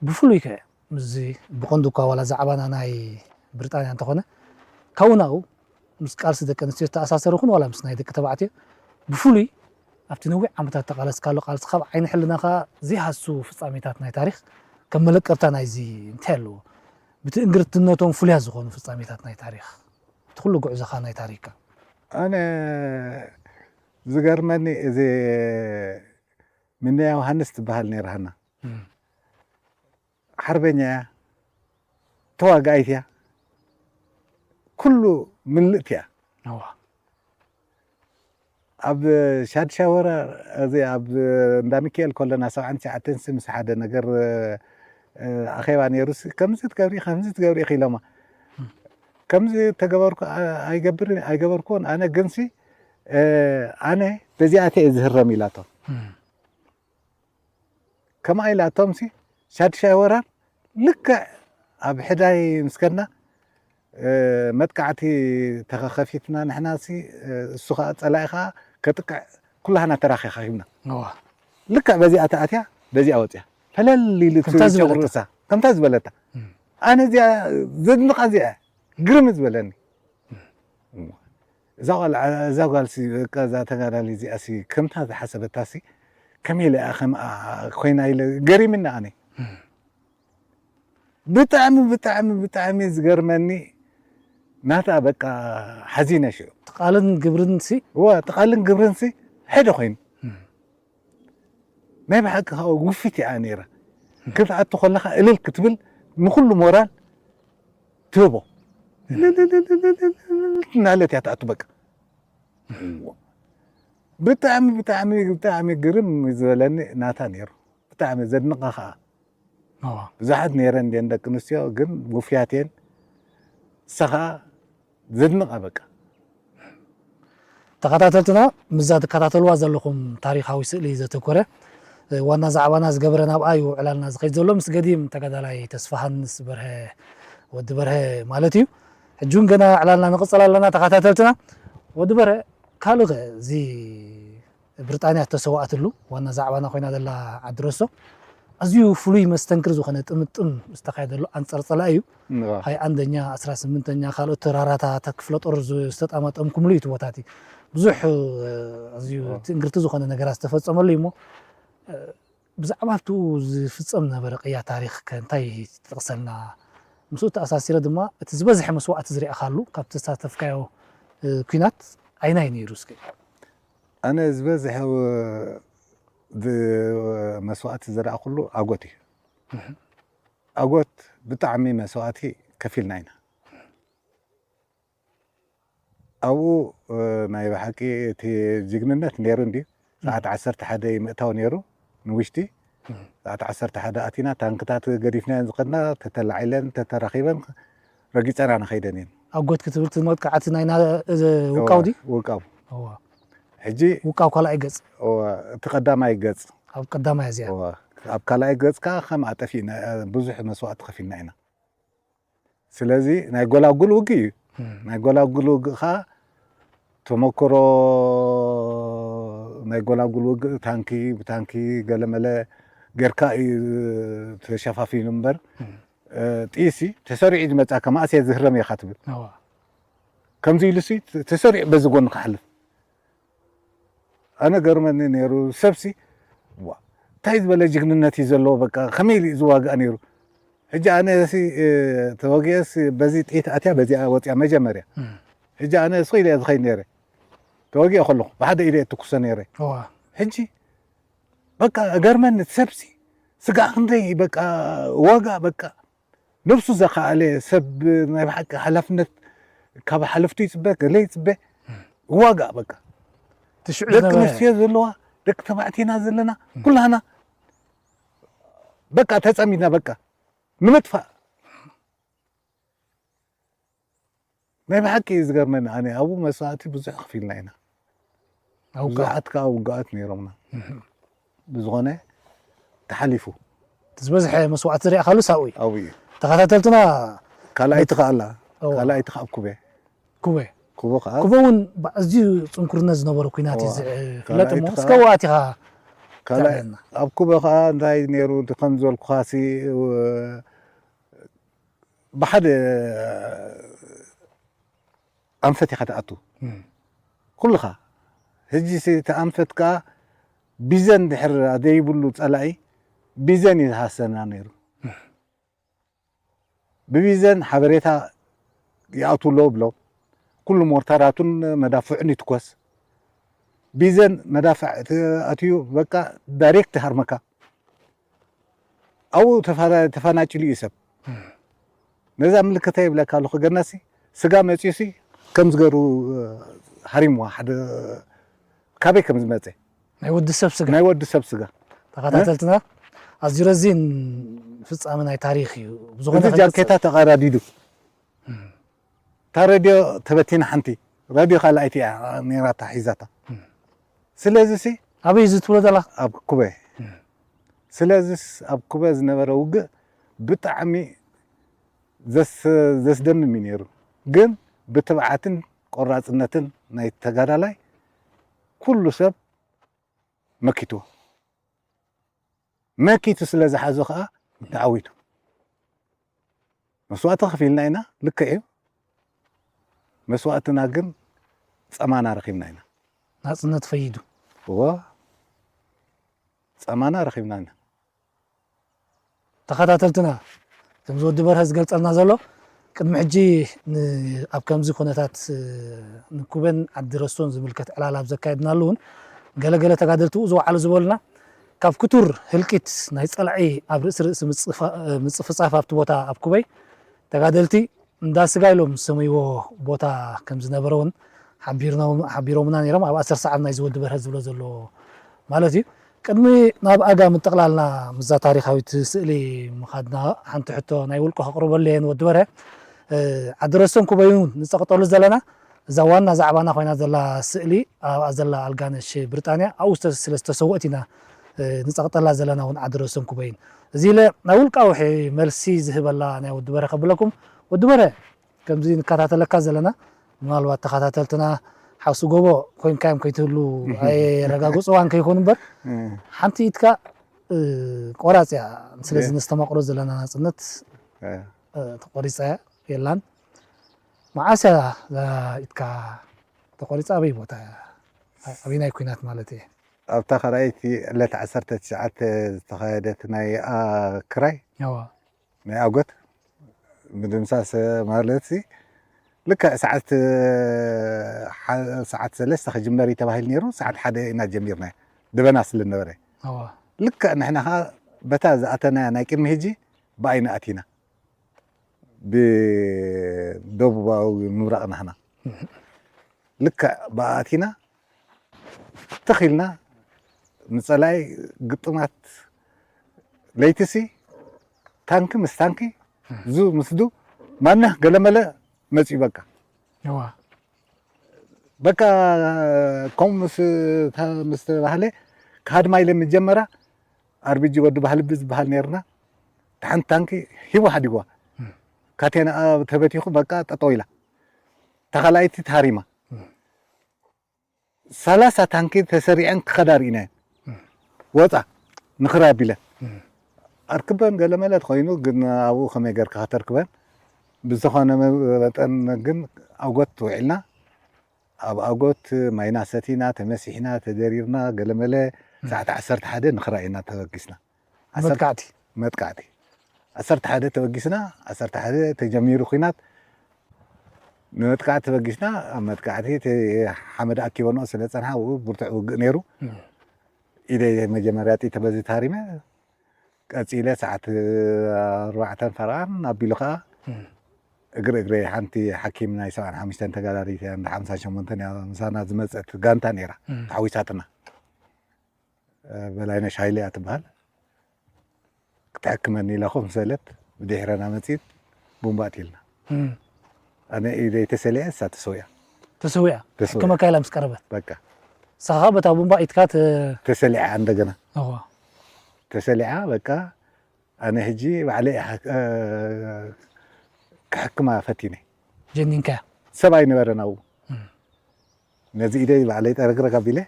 ብፍሉይ ከ ምስዚ ብቐንዱ እኳ ዋላ ዛዕባና ናይ ብሪጣንያ እንተኾነ ካብኡ ናብኡ ምስ ቃልሲ ደቂ ኣንስትዮ ዝተኣሳሰረ ይኹን ዋላ ምስ ናይ ደቂ ተባዕትዮ ብፍሉይ ኣብቲ ነዊሕ ዓመታት ተቓለስካሉ ቃልሲ ካብ ዓይኒ ሕልናኻ ዘይሃሱ ፍጻሜታት ናይ ታሪኽ ከም መለቀብታ ናይዚ እንታይ ኣለዎ ብቲ እንግርትነቶም ፍሉያት ዝኾኑ ፍጻሜታት ናይ ታሪኽ እቲ ኩሉ ጉዕዞኻ ናይ ታሪኽካ ኣነ ዝገርመኒ እዚ ምንያ ዮሃንስ ትበሃል ነይራ ሃና ሓርበኛ እያ ተዋጋኢት እያ ኩሉ ምልእቲ እያ ኣብ ሻድሻይ ወራር እዚ ኣብ እንዳ ሚካኤል ከለና ሰብዓን ትሽዓተን ምስ ሓደ ነገር ኣኼባ ነይሩ ከምዚ ትገብሪ ከምዚ ትገብሪ ኢኺ ኢሎማ ከምዚ ተገበርኩ ኣይገብርን ኣይገበርኩን ኣነ ግንሲ ኣነ በዚኣተ እየ ዝህረም ኢላቶም ከማይ ኢላቶም ሲ ሻድሻይ ወራር ልክዕ ኣብ ሕዳይ ምስ ከድና መጥቃዕቲ ተኸኸፊትና ንሕና ሲ እሱ ከዓ ፀላኢ ከዓ ከጥቅዕ ኩላህና ተራኺኻኺብና ልክዕ በዚኣ ተኣትያ በዚኣ ወፅያ ፈለል ኢሉ ከምታ ዝበለታ ኣነ እዚኣ ዘድንቓ እዚኣ ግርም ዝበለኒ እዛ ጓል እዛ ጓልሲ በቃ እዛ ተጋዳሊ እዚኣሲ ከምታ ዝሓሰበታሲ ከመይ ኢለ እያ ከምኣ ኮይና ኢለ ገሪምኒ ኣነ። ብጣዕሚ ብጣዕሚ ብጣዕሚ ዝገርመኒ ናታ በቃ ሓዚነ ሽዑ። እቲ ቃልን ግብርን ሲ እዋ እቲ ቃልን ግብርን ሲ ሓደ ኮይኑ ናይ ብሓቂ ከዓ ውፊት እያ ነይራ። ክትኣቱ ከለካ እልል ክትብል ንኩሉ ሞራል ትህቦ። እናለት እያ ትኣቱ በቃ። ብጣዕሚ ብጣዕሚ ብጣዕሚ ግርም ዝበለኒ ናታ ነይሩ። ብጣዕሚ ዘድንቐ ከዓ ብዙሓት ነይረን እንድየን ደቂ ኣንስትዮ ግን ውፍያት እየን። ንሳ ከዓ ዘድንቐ በቃ። ተኸታተልትና ምስዛ ትከታተልዋ ዘለኹም ታሪኻዊ ስእሊ ዘተኮረ ዋና ዛዕባና ዝገበረ ናብኣ እዩ ዕላልና ዝኸይድ ዘሎ ምስ ገዲም ተጋዳላይ ተስፋሃንስ በርሀ ወዲ በርሀ ማለት እዩ። ሕጂ እውን ገና ዕላልና ንቕፅል ኣለና ተኸታተልትና። ወዲ በርሀ ካልእ ከ እዚ ብሪጣንያ እተሰዋእትሉ ዋና ዛዕባና ኮይና ዘላ ዓዲ ረሶ ኣዝዩ ፍሉይ መስተንክር ዝኾነ ጥምጥም ዝተኻየደሉ ኣንጻር ጸላኢ እዩ። ሃይ ኣንደኛ ኣስራ ስምንተኛ ካልኦት ተራራታት ክፍለ ጦር ዝተጣመጠምኩምሉ እዩ እቲ ቦታ እቲ ብዙሕ ኣዝዩ ትእንግርቲ ዝኾነ ነገራት ዝተፈጸመሉ እዩ እሞ ብዛዕባ ኣብትኡ ዝፍጸም ዝነበረ ቅያ ታሪኽ ከ እንታይ ትጠቕሰልና? ምስኡ ተኣሳሲረ ድማ እቲ ዝበዝሐ መስዋእቲ ዝረኣኻሉ ካብ ተሳተፍካዮ ኲናት ኣይናይ ነይሩ እስከ? ኣነ ዝበዝሐ መስዋእቲ ዝረኣኹሉ ኣጎት እዩ። ኣጎት ብጣዕሚ መስዋእቲ ከፊልና ኢና። ኣብኡ ናይ ብሓቂ እቲ ጅግንነት ነይሩ እንድዩ። ሰዓት ዓሰርተ ሓደ እዩ ምእታው ነይሩ ንውሽጢ። ሰዓት ዓሰርተ ሓደ ኣቲና ታንክታት ገዲፍናየን ዝኸድና ተተላዒለን ተተራኺበን ረጊፀና ንኸይደን እየን። ኣጎት ክትብል እቲ መጥቃዕቲ ናይ ውቃው ድዩ? ውቃው። ሕጂ ውቃው ካልኣይ ገፅ። እቲ ቀዳማይ ገፅ። ኣብ ቀዳማይ እዚኣ። ኣብ ካልኣይ ገፅ ከዓ ከም ኣጠፊእና ብዙሕ መስዋእቲ ከፊልና ኢና። ስለዚ ናይ ጎላጉል ውግእ እዩ። ናይ ጎላጉል ውግእ ከዓ ተመክሮ ናይ ጎላጉል ውግእ ታንኪ ብታንኪ ገለመለ ጌርካ እዩ ተሸፋፊኑ እምበር ጥይሲ ተሰሪዑ ዝመፃካ ማእሰየ ዝህረም ኢኻ ትብል። ከምዚ ኢሉሲ ተሰሪዑ በዚ ጎኒ ክሓልፍ ኣነ ገርመኒ ነይሩ። ሰብሲ እንታይ ዝበለ ጅግንነት እዩ ዘለዎ፣ በቃ ከመይ ኢሉ እዩ ዝዋጋእ ነይሩ። ሕጂ ኣነ ሲ ተወጊአስ በዚ ጥይት ኣትያ በዚኣ ወፅያ መጀመርያ። ሕጂ ኣነ ስቕ ኢለ እየ ዝኸይድ ነይረ። ተወጊአ ከለኹ ብሓደ ኢደ እየ ትኩሶ ነይረ። ሕጂ በቃ ገርመኒ ሰብሲ ስጋዕ ክንደይ በቃ ዋጋ በቃ ነብሱ ዘኸኣለ ሰብ ናይ ብሓቂ ሓላፍነት ካብ ሓለፍቱ ይፅበ ገለ ይፅበ ዋጋ በቃ ትሽዑ ደቂ ዝነበረ ኣንስትዮ ዘለዋ ደቂ ተባዕቲና ዘለና ኩላና በቃ ተፀሚድና በቃ ንምጥፋእ ናይ ብሓቂ እዩ ዝገርመኒ ኣነ ኣብኡ መስዋእቲ ብዙሕ ከፊልና ኢና ኣውቃ ብዙሓት ከዓ ውግኣት ነይሮምና ብዝኾነ ተሓሊፉ ዝበዝሐ መስዋእቲ ዝሪኣኻሉ ሳኡ እዩ ኣብኡ እዩ ተኸታተልትና ካልኣይቲ ከዓ ኣላ እዋ። ካልኣይቲ ከዓ ኣብ ኩበ ኩበ ኩቦ ከዓ ኩበ እውን ኣዝዩ ፅንኩርነት ዝነበረ ኩናት እዩ ዝፍለጥ እሞ እስከ ወኣት ኢኻ ካልኣይ ተዕለና ኣብ ኩበ ከዓ እንታይ ነይሩ እቲ ከም ዝበልኩኻ ሲ ብሓደ ኣንፈት ኢኻ ትኣቱ ኩልኻ ሕጂ እቲ ኣንፈት ከዓ ቢዘን ድሕር ዘይብሉ ፀላኢ ቢዘን እዩ ዝሃሰና ነይሩ ብቢዘን ሓበሬታ ይኣቱ ኣሎ ብሎ ኩሉ ሞርታራቱን መዳፍዑን ይትኮስ ቢዘን መዳፍዕ ኣትዩ በቃ ዳይሬክት ሃርመካ ኣብኡ ተፋናጭሉ እዩ ሰብ ነዛ ምልክተ ይብለካ ኣለኹ ገናሲ ስጋ መፅዩሲ ከም ዝገሩ ሃሪምዋ ሓደ ካበይ ከም ዝመፀ ናይ ወዲ ሰብ ስጋ ናይ ወዲ ሰብ ስጋ ተኸታተልትና ኣዝዩ ረዚን ፍፃመ ናይ ታሪክ እዩ ብዝኾነ እዚ ጃኬታ ተቐዳዲዱ እታ ረድዮ ተበቲና ሓንቲ ረድዮ ካልኣይቲ እያ ነይራታ ሒዛታ ስለዚ ሲ ኣበይ እዚ ትብሎ ዘለኻ ኣብ ኩበ ስለዚስ ኣብ ኩበ ዝነበረ ውግእ ብጣዕሚ ዘስደምም እዩ ነይሩ ግን ብትብዓትን ቆራፅነትን ናይ ተጋዳላይ ኩሉ ሰብ መኪትዎ መኪቱ ስለ ዝሓዞ ከዓ ተዓዊቱ መስዋእቲ ከፊልና ኢና ልክዕ እዩ መስዋእትና ግን ጸማና ረኺብና ኢና። ናጽነት ፈይዱ። እዎ፣ ጸማና ረኺብና ኢና። ተኸታተልትና፣ ከምዚ ወዲ በርሀ ዝገልጸልና ዘሎ፣ ቅድሚ ሕጂ ን- ኣብ ከምዚ ኩነታት እ፣ ንኩበን ዓዲ ረስቶን ዝምልከት ዕላል ኣብ ዘካየድናሉ እውን ገለገለ ተጋደልቲ ዝወዓሉ ዝበሉና፣ ካብ ክቱር ህልቂት ናይ ጸላዒ ኣብ ርእሲ ርእሲ ምጽፋ- ምጽፍጻፍ ኣብቲ ቦታ ኣብ ኩበይ ተጋደልቲ እንዳ ስጋ ኢሎም ዝሰመይዎ ቦታ ከም ዝነበረ እውን ሓቢርና- ሓቢሮምና ነይሮም። ኣብ ኣሰር ሰዓብ ናይዚ ወዲ በርሀ ዝብሎ ዘሎ ማለት እዩ። ቅድሚ ናብ ኣጋ ምጥቕላልና ምስዛ ታሪኻዊት ስእሊ ምኻድና ሓንቲ ሕቶ ናይ ውልቆ ከቕርበሉ እየ ንወዲ በርሀ። ዓዲ ረስቶን ኩበዩን ንፀቕጠሉ ዘለና እዛ ዋና ዛዕባና ኮይና ዘላ ስእሊ ኣብኣ ዘላ ኣልጋነሽ ብሪጣንያ ኣብኡ ስለ ዝተሰወእት ኢና ንፀቕጠላ ዘለና እውን ዓዲ ረስቶን ኩበይን። እዚ ኢለ ናይ ውልቃዊ መልሲ ዝህበላ ናይ ወዲ በርሀ ከብለኩም። ወዲ በርሀ ከምዚ ንከታተለካ ዘለና ምናልባት ተኸታተልትና ሓውሲ ጎቦ ኮይንካዮም ከይትህሉ ኣየረጋግፅዋን ከይኮኑ እምበር ሓንቲ ኢትካ ቆራፅ እያ። ስለዚ ነስተማቕሮ ዘለና ናፅነት ተቆሪፃ የላን። መዓስ እያ ኢትካ ተቆሪፃ? ኣበይ ቦታ እያ? ኣበይ ናይ ኩናት ማለት እየ? ኣብታ ካልኣይቲ ዕለት ዓሰርተ ትሽዓተ ዝተኻየደት ናይ ክራይ ናይ ኣጎት ምድምሳስ ማለት ሲ ልክዕ ሰዓት ሰዓት ሰለስተ ክጅመር እዩ ተባሂሉ ነይሩ። ሰዓት ሓደ ኢና ጀሚርና ድበና ስለ ነበረ ልክዕ ንሕና ከዓ በታ ዝኣተናያ ናይ ቅድሚ ህጂ ብኣይና ኣቲና ብደቡባዊ ምብራቕ ናህና ልክዕ ብኣቲና ትኽ ኢልና ንፀላኢ ግጥማት ለይትሲ ታንኪ ምስ ታንኪ ዙ ምስ ዱ ማነህ ገለመለ መፅኡ በቃ በቃ ከምኡ ምስ ምስ ተባህለ ካድማ ኢለ ምጀመራ ኣርቢጂ ወዲ ባህልቢ ዝበሃል ነርና ሓንቲ ታንኪ ሂቡ ሓዲግዋ ካቴና ተበቲኹ በቃ ጠጠው ኢላ ተኻላይቲ ታሪማ ሰላሳ ታንኪ ተሰሪዐን ክኸዳ ርኢናየን ወፃ ንኽራይ ኣቢለን ኣርክበን ገለመለ ተኾይኑ ግን ኣብኡ ከመይ ገርካ ከተርክበን ብዝኾነ መጠን ግን ኣጎት ውዒልና ኣብ ኣጎት ማይና ሰቲና ተመሲሕና ተደሪርና ገለመለ ሰዓት ዓሰርተ ሓደ ንኽራይ ኢና ተበጊስና መጥቃዕቲ መጥቃዕቲ ዓሰርተ ሓደ ተበጊስና ዓሰርተ ሓደ ተጀሚሩ ኩናት ንመጥቃዕቲ ተበጊስና ኣብ መጥቃዕቲ ሓመድ ኣኪበንኦ ስለ ፀንሓ ብኡ ብርቱዕ ውግእ ነይሩ ኢደይ መጀመርያ ጥይት በዚ ተሃሪመ ቀፂለ ሰዓት ኣርባዕተን ፈረቓን ኣቢሉ ከዓ እግሪ እግረይ ሓንቲ ሓኪም ናይ ሰብዓን ሓሙሽተን ተጋዳሊት እያ እንዳ ሓምሳን ሸሞንተን እያ ምሳና ዝመፀት ጋንታ ነይራ ተሓዊሳትና በላይነሽ ሃይለ እያ ትበሃል ክትሕክመኒ ኢላ ኮፍ ምስ በለት ብድሕረና መፂት ቡምባ ኣትይልና ኣነ ኢደይ ተሰሊዐ እሳ ተሰዊኣ ተሰዊኣ ተሰዊኣ። ሕክመካ ኢላ ምስ ቀረበት በቃ ንስኻ በታ ቡምባ ኢትካ ተ- ተሰሊዐ እንደገና እዋ ተሰሊዓ በቃ ኣነ ሕጂ ባዕለይ እየ ሓክ- እ፣ ክሕክማ ፈቲነ ጀኒንካ ሰብ ኣይነበረን ኣብኡ ነዚ ኢደይ ባዕለይ ጠረግረግ ኣቢለ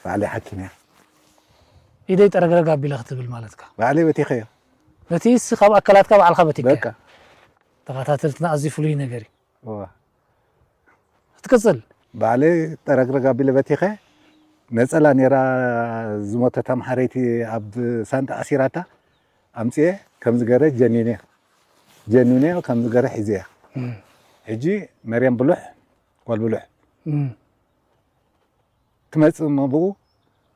ባዕለይ ሓኪመያ ኢደይ ጠረግረግ ኣቢለ ክትብል ማለትካ ባዕለይ በቲኸዮ ነቲ ስ ካብ ኣካላትካ ባዕልካ በቲካ በቃ ተኸታተልትና ኣዝዩ ፍሉይ ነገር እዩ እዋ ትቅጽል ባዕለይ ጠረግረግ ኣቢለ በቲኸ ነፀላ ነይራ ዝሞተት ኣምሓረይቲ ኣብ ሳንጣ ኣሲራታ ኣምፅኤ ከምዚ ገረ ጀኒነ ጀኒነ ከምዚ ገረ ሒዘያ ሕጂ መርያም ብሉሕ ጓል ብሉሕ ትመፅእ እሞ ብኡ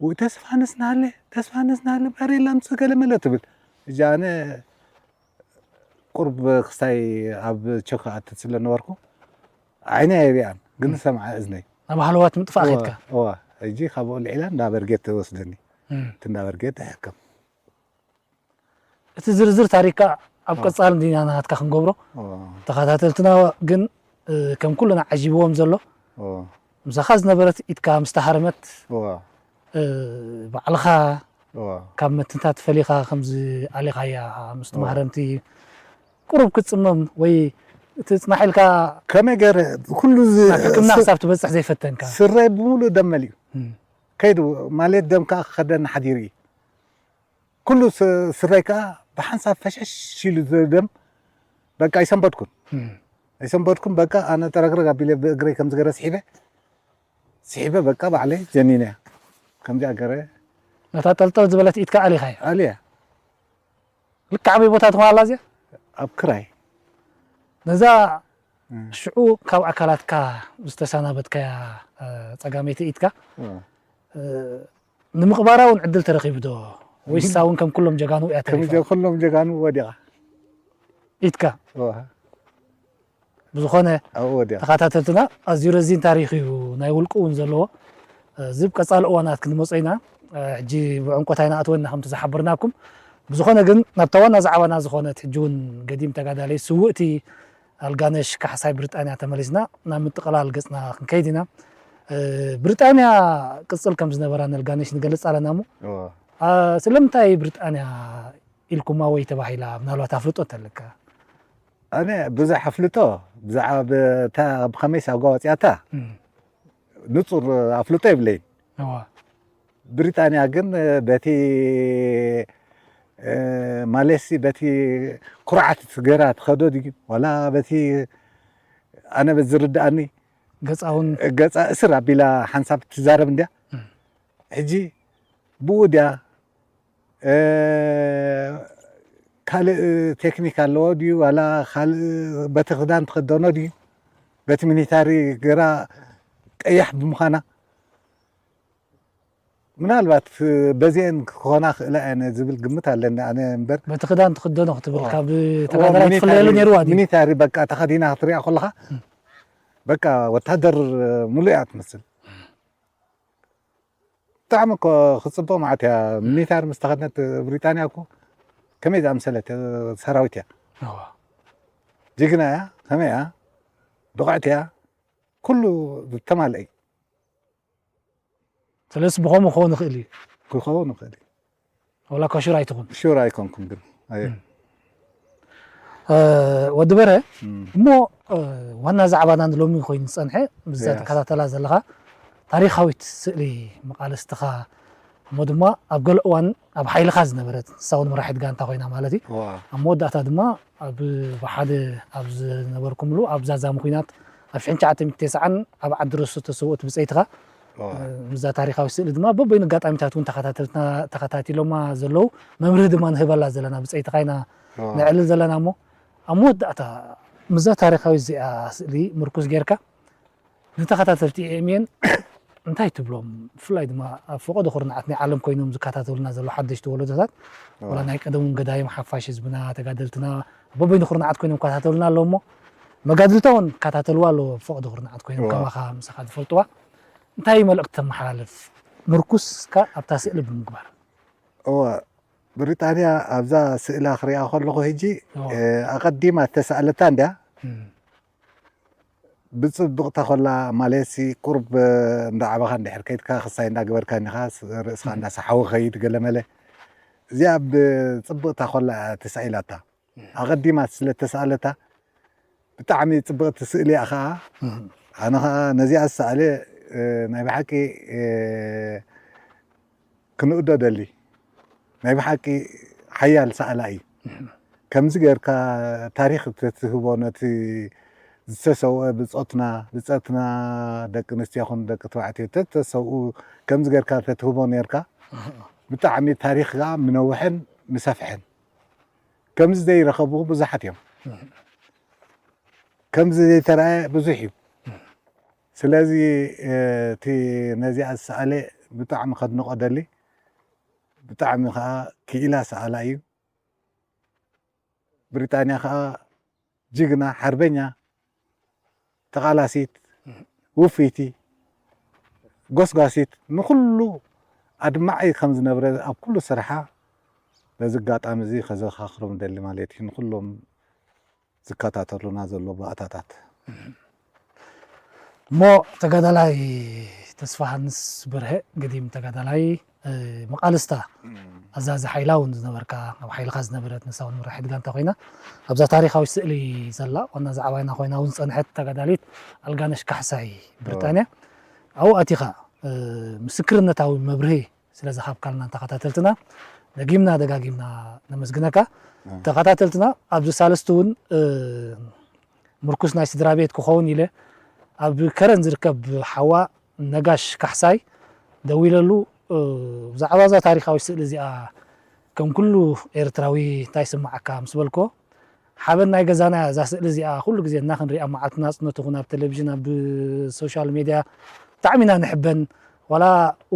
ውይ ተስፋ ነስናለ ተስፋ ነስናለ ባሬላ ምፅ ገለመለ ትብል እጃ ኣነ ቁርብ ክስታይ ኣብ ቸክ ኣትት ስለ ነበርኩ ዓይነ የቢኣን ግን ሰምዓ እዝነይ ናብ ሃለዋት ምጥፋእ ኸድካ እዋ ሕጂ ካብኡ ልዒላ እንዳ በርጌት ትወስደኒ እቲ እንዳ በርጌት ትሕከም እቲ ዝርዝር ታሪካ ኣብ ቀጻሊ እንዲና ናትካ ክንገብሮ ተኸታተልትና ግን ከም ኩልና ዓጂብዎም ዘሎ ምሳኻ ዝነበረት ኢድካ ምስ ተሃረመት ባዕልኻ ካብ መትንታት ፈሊኻ ከምዚ ኣሊኻያ ምስ ማህረምቲ ቁሩብ ክትጽመም ወይ እቲ ጽናሕ ኢልካ ከመይ ገይረ ኩሉ ሕክምና ክሳብ ትበጽሕ ዘይፈተንካ ስረይ ብምሉእ ደም መሊኡ ከይዱ ማለት ደም ከዓ ክኸደኒ ሓዲሩ እዩ ኩሉ ስረይ ከዓ ብሓንሳብ ፈሸሽ ኢሉ ደም በቃ ኣይሰንበድኩን ኣይሰንበድኩን በቃ ኣነ ጠረግረግ ኣቢለ ብእግረይ ከም ዝገረ ስሒበ ስሒበ በቃ ባዕለይ ጀኒነ እያ። ከምዚኣ ገረ ነታ ጠልጠል ዝበለት ኢድካ ኣሊኻያ። ኣልያ ልክዕ ኣበይ ቦታ ትኾን ኣላ እዚኣ? ኣብ ክራይ ነዛ ሽዑ ካብ ኣካላትካ ዝተሰናበትካያ ጸጋመይቲ ኢድካ ንምቕባራ እውን ዕድል ተረኺቡ ዶ? ወይሳ እውን ከም ኩሎም ጀጋኑ እያ ተሪፋ? ኩሎም ጀጋኑ ወዲቓ ኢድካ ብዝኾነ ተኸታተልትና ኣዝዩ ረዚን ታሪኽ እዩ፣ ናይ ውልቁ እውን ዘለዎ። እዚ ብቀፃሊ እዋናት ክንመፆ ኢና። ሕጂ ብዕንቆት ኣይንኣትወና ከምቲ ዝሓበርናኩም። ብዝኾነ ግን ናብታ ዋና ዛዕባና ዝኾነት ሕጂ እውን ገዲም ተጋዳለይ ስውእቲ ኣልጋነሽ ካሕሳይ ብሪጣንያ ተመሊስና ናብ ምጥቕላል ገፅና ክንከይድ ኢና። ብሪጣንያ ቅፅል ከም ዝነበራ ነልጋነሽ ንገልፅ ኣለና እሞ ስለምንታይ ብሪጣንያ ኢልኩማ ወይ ተባሂላ ምናልባት ኣፍልጦ እንተለካ? ኣነ ብዙሕ ኣፍልጦ ብዛዕባ ብከመይ ሳጓ ወፅያታ ንፁር ኣፍልጦ የብለይን። ብሪጣንያ ግን በቲ ማለሲ በቲ ኩርዓት ገራ ትኸዶ ድዩ ዋላ በቲ ኣነ በዝርድኣኒ ገፃውን ገፃ እስር ኣቢላ ሓንሳብ ትዛረብ እንድያ። ሕጂ ብኡ ድያ ካልእ ቴክኒክ ኣለዎ ድዩ ዋላ ካልእ በቲ ክዳን ትኸደኖ ድዩ በቲ ሚኒታሪ ገራ ቀያሕ ብምዃና ምናልባት በዚአን ክኾና ክእላ እየን ዝብል ግምት ኣለኒ ኣነ እምበር በቲ ክዳን ትኽደኖ ክትብል ካብ ተጋዳላይ ትፍለየሉ ነይርዋ ድዩ? ሚኒታሪ በቃ ተኸዲና ክትሪኣ ከለኻ በቃ ወታደር ሙሉእ እያ ትመስል። ብጣዕሚ እኮ ክፅብቕ ማለት እያ ሚኒታር ምስ ተኸድነት ብሪጣንያ እኮ ከመይ ዝኣምሰለት ሰራዊት እያ። ጅግና እያ ከመይ እያ ብቕዕቲ እያ ኩሉ ዝተማልአ እዩ። ስለዚ ብኸምኡ ክኸውን ይኽእል እዩ። ክኸውን ይኽእል እዩ። ወላ እኳ ሹር ኣይትኹን። ሹር ኣይኮንኩን ግን ኣየ ወዲ በረ እሞ ዋና ዛዕባና ንሎሚ ኮይኑ ዝፀንሐ ምስዛ ትከታተላ ዘለኻ ታሪኻዊት ስእሊ መቃልስትኻ እሞ ድማ ኣብ ገለ እዋን ኣብ ሓይልኻ ዝነበረት ንሳ እውን መራሒት ጋንታ ኮይና ማለት እዩ ኣብ መወዳእታ ድማ ኣብ ብሓደ ኣብ ዝነበርኩምሉ ኣብ ዛዛሚ ኩናት ኣብ ሽሕን ትሽዓተ ሚእትን ተስዓን ኣብ ዓዲ ረሱ ተሰውእት ብፀይትኻ ምስዛ ታሪኻዊ ስእሊ ድማ በበይኑ ኣጋጣሚታት እውን ተኸታተልትና ተኸታቲሎማ ዘለዉ መምርሂ ድማ ንህበላ ዘለና ብፀይትኻ ኢና ነዕልል ዘለና እሞ ኣብ መወዳእታ ምስዛ ታሪኻዊ እዚኣ ስእሊ ምርኩስ ጌርካ ንተኸታተልቲ ኤኤምኤን እንታይ ትብሎም? ብፍላይ ድማ ኣብ ፈቐዶ ኩርናዓት ናይ ዓለም ኮይኖም ዝከታተሉና ዘለዉ ሓደሽቲ ወለዶታት ዋላ ናይ ቀደም እውን ገዳይም ሓፋሽ ህዝብና ተጋደልትና በበይኑ ኩርናዓት ኮይኖም ይከታተሉና ኣለዉ እሞ መጋድልታ እውን ይከታተልዋ ኣለዉ ኣብ ፈቐዶ ኩርናዓት ኮይኖም ከማኻ ምሳኻ ዝፈልጥዋ እንታይ መልእኽቲ ተመሓላልፍ? ምርኩስካ ኣብታ ስእሊ ብምግባር። እወ ብሪጣንያ ኣብዛ ስእላ ክሪኣ ከለኹ ሕጂ ኣቐዲማ እተሳእለታ እንድያ ብፅብቕታ ኮላ ማለትሲ ቁርብ እንዳዓበኻ እንድሕር ከይድካ ክሳይ እንዳገበርካ እኒኻ ርእስኻ እንዳሰሓወ ኸይድ ገለመለ እዚኣ ብፅብቕታ ኮላ ተሳኢላታ ኣቐዲማ ስለ ተሳእለታ ብጣዕሚ ፅብቕቲ ስእሊ እያ ኸዓ ኣነ ኸዓ ነዚኣ ዝሰኣለ ናይ ብሓቂ ክንእዶ ደሊ ናይ ብሓቂ ሓያል ሰኣላ እዩ። ከምዚ ጌርካ ታሪኽ ተትህቦ ነቲ ዝተሰውአ ብጾትና ብጸትና ደቂ ኣንስትዮ ይኹን ደቂ ተባዕትዮ ተተሰውኡ ከምዚ ጌርካ ተትህቦ ኔርካ ብጣዕሚ ታሪኽ ከኣ ምነውሐን ምሰፍሐን። ከምዚ ዘይረኸቡ ብዙሓት እዮም። ከምዚ ዘይተራእየ ብዙሕ እዩ። ስለዚ እቲ ነዚኣ ዝሰኣለ ብጣዕሚ ከድንቆ ደሊ። ብጣዕሚ ከዓ ክኢላ ሰኣላ እዩ። ብሪጣንያ ከዓ ጅግና ሓርበኛ ተቓላሲት ውፍይቲ ጎስጓሲት ንኹሉ ኣድማዒ ከም ዝነብረ ኣብ ኩሉ ስርሓ በዚ ኣጋጣሚ እዚ ከዘኻኽሮም ደሊ ማለት እዩ ንኩሎም ዝከታተሉና ዘሎ ባእታታት። እሞ ተጋዳላይ ተስፋሃንስ በርሀ ገዲም ተጋዳላይ መቃልስታ ኣዛዚ ሓይላ እውን ዝነበርካ ኣብ ሓይልካ ዝነበረት ንሳ እውን መራሒት ጋንታ ኮይና ኣብዛ ታሪካዊ ስእሊ ዘላ ዋና ዛዕባይና ኮይና እውን ዝፀንሐት ተጋዳሊት ኣልጋነሽ ካሕሳይ ብሪጣንያ ኣብኡ ኣቲኻ ምስክርነታዊ መብርሂ ስለ ዝሃብካልና ንተኸታተልትና ደጊምና ደጋጊምና ነመስግነካ። ተኸታተልትና ኣብዚ ሳልስቲ እውን ምርኩስ ናይ ስድራ ቤት ክኸውን ኢለ ኣብ ከረን ዝርከብ ሓዋ ነጋሽ ካሕሳይ ደዊለሉ፣ እ፣ ብዛዕባ እዛ ታሪኻዊት ስእሊ እዚኣ ከም ኩሉ ኤርትራዊ እንታይ ይስምዓካ ምስ በልኮ፣ ሓበን ናይ ገዛና እያ እዛ ስእሊ እዚኣ፣ ኩሉ ግዜ እና ክንሪኣ መዓልቲ ናጽነት ይኹን ኣብ ቴሌቪዥን፣ ኣብ ሶሻል ሜድያ ብጣዕሚ ኢና ንሕበን። ዋላ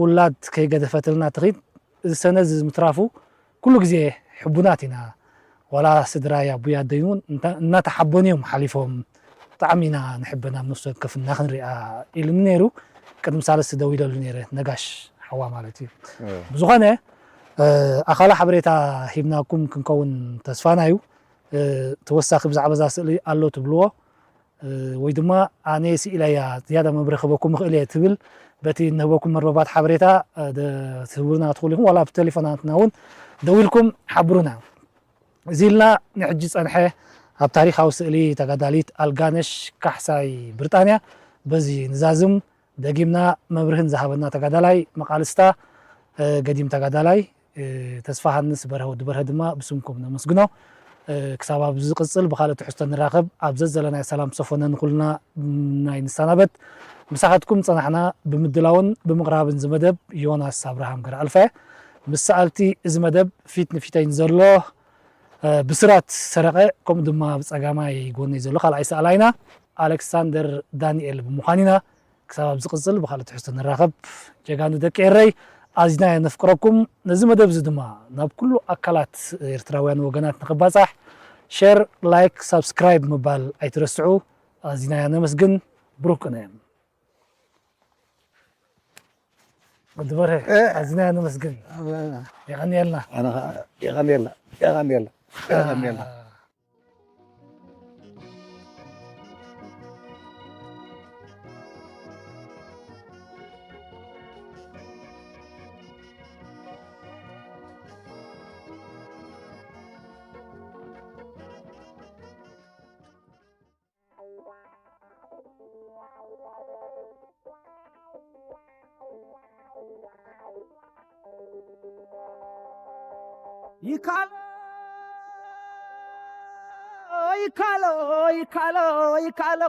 ውላድ ከይገደፈትልና ትኺድ፣ እዚ ሰነድ እዚ ምትራፉ ኩሉ ግዜ ሕቡናት ኢና። ዋላ ስድራይ ኣቦይ ኣደይ እውን እንታ-፣ እናተሓበኑ እዮም ሓሊፎም። ብጣዕሚ ኢና ንሕበን ኣብ ነፍሲ ወከፍ እና ክንሪኣ ኢሉኒ ነይሩ። ቅድሚ ሳልስቲ ደዊለሉ ነይረ፣ ነጋሽ ሓዋ ማለት እዩ። እ። ብዝኾነ፣ እ፣ ኣኻሊ ሓበሬታ ሂብናኩም ክንከውን ተስፋና እዩ። እ፣ ተወሳኺ ብዛዕባ እዛ ስእሊ ኣሎ ትብልዎ፣ እ፣ ወይ ድማ ኣነ ስኢለያ ዝያዳ መብርሂ ክህበኩም እኽእል እየ ትብል፣ በቲ እንህበኩም መርበባት ሓበሬታ፣ እ፣ ደ-፣ ትህቡና ትኽእሉ ኢኹም። ዋላ ብቴሌፎናትና እውን ደዊልኩም ሓብሩና። እዚ ኢልና ንሕጂ ጸንሐ ኣብ ታሪኻዊ ስእሊ ተጋዳሊት ኣልጋነሽ ካሕሳይ ብሪጣንያ በዚ ንዛዝም። ደጊምና መብርህን ዝሃበና ተጋዳላይ መቓልስታ፣ እ፣ ገዲም ተጋዳላይ፣ እ፣ ተስፋ ሃንስ በርሀ ወዲ በርሀ ድማ ብስምኩም ነመስግኖ። እ፣ ክሳብ ኣብ ዝቕጽል ብኻልእ ትሕዝቶ ንራኸብ፣ ኣብ ዘዘለናዮ ሰላም ሰፎነ ንኹልና ናይ ንሰናበት። ምሳኻትኩም ጸናሕና ብምድላውን ብምቕራብን እዚ መደብ ዮናስ ኣብርሃም ገረኣልፋ። ምስ ሰኣልቲ እዚ መደብ ፊት ንፊተይ ንዘሎ፣ እ፣ ብስራት ሰረቐ፣ ከምኡ ድማ ብጸጋማይ ጎነይ ዘሎ ካልኣይ ሰኣላይና ኣሌክሳንደር ዳንኤል ብምዃን ኢና። ክሳብ ኣብ ዝቕጽል ብኻልእ ትሕዝቶ ንራኸብ። ጀጋኑ ደቂ ኤረይ፣ ኣዚና ነፍቅረኩም። ነዚ መደብ እዚ ድማ ናብ ኩሉ ኣካላት ኤርትራውያን ወገናት ንኽባጻሕ ሸር፣ ላይክ፣ ሳብስክራይብ ምባል ኣይትረስዑ። ኣዚና ነመስግን። ብሩክ ቅነ። ወዲ በርሀ፣ እ። ኣዚና ነመስግን። የቐንየልና። ኣነ ኸኣ የቐንየልና፣ የቐንየልና፣ የቐንየልና። ይካሎ፣ ይካሎ፣ ይካሎ፣ ይካሎ።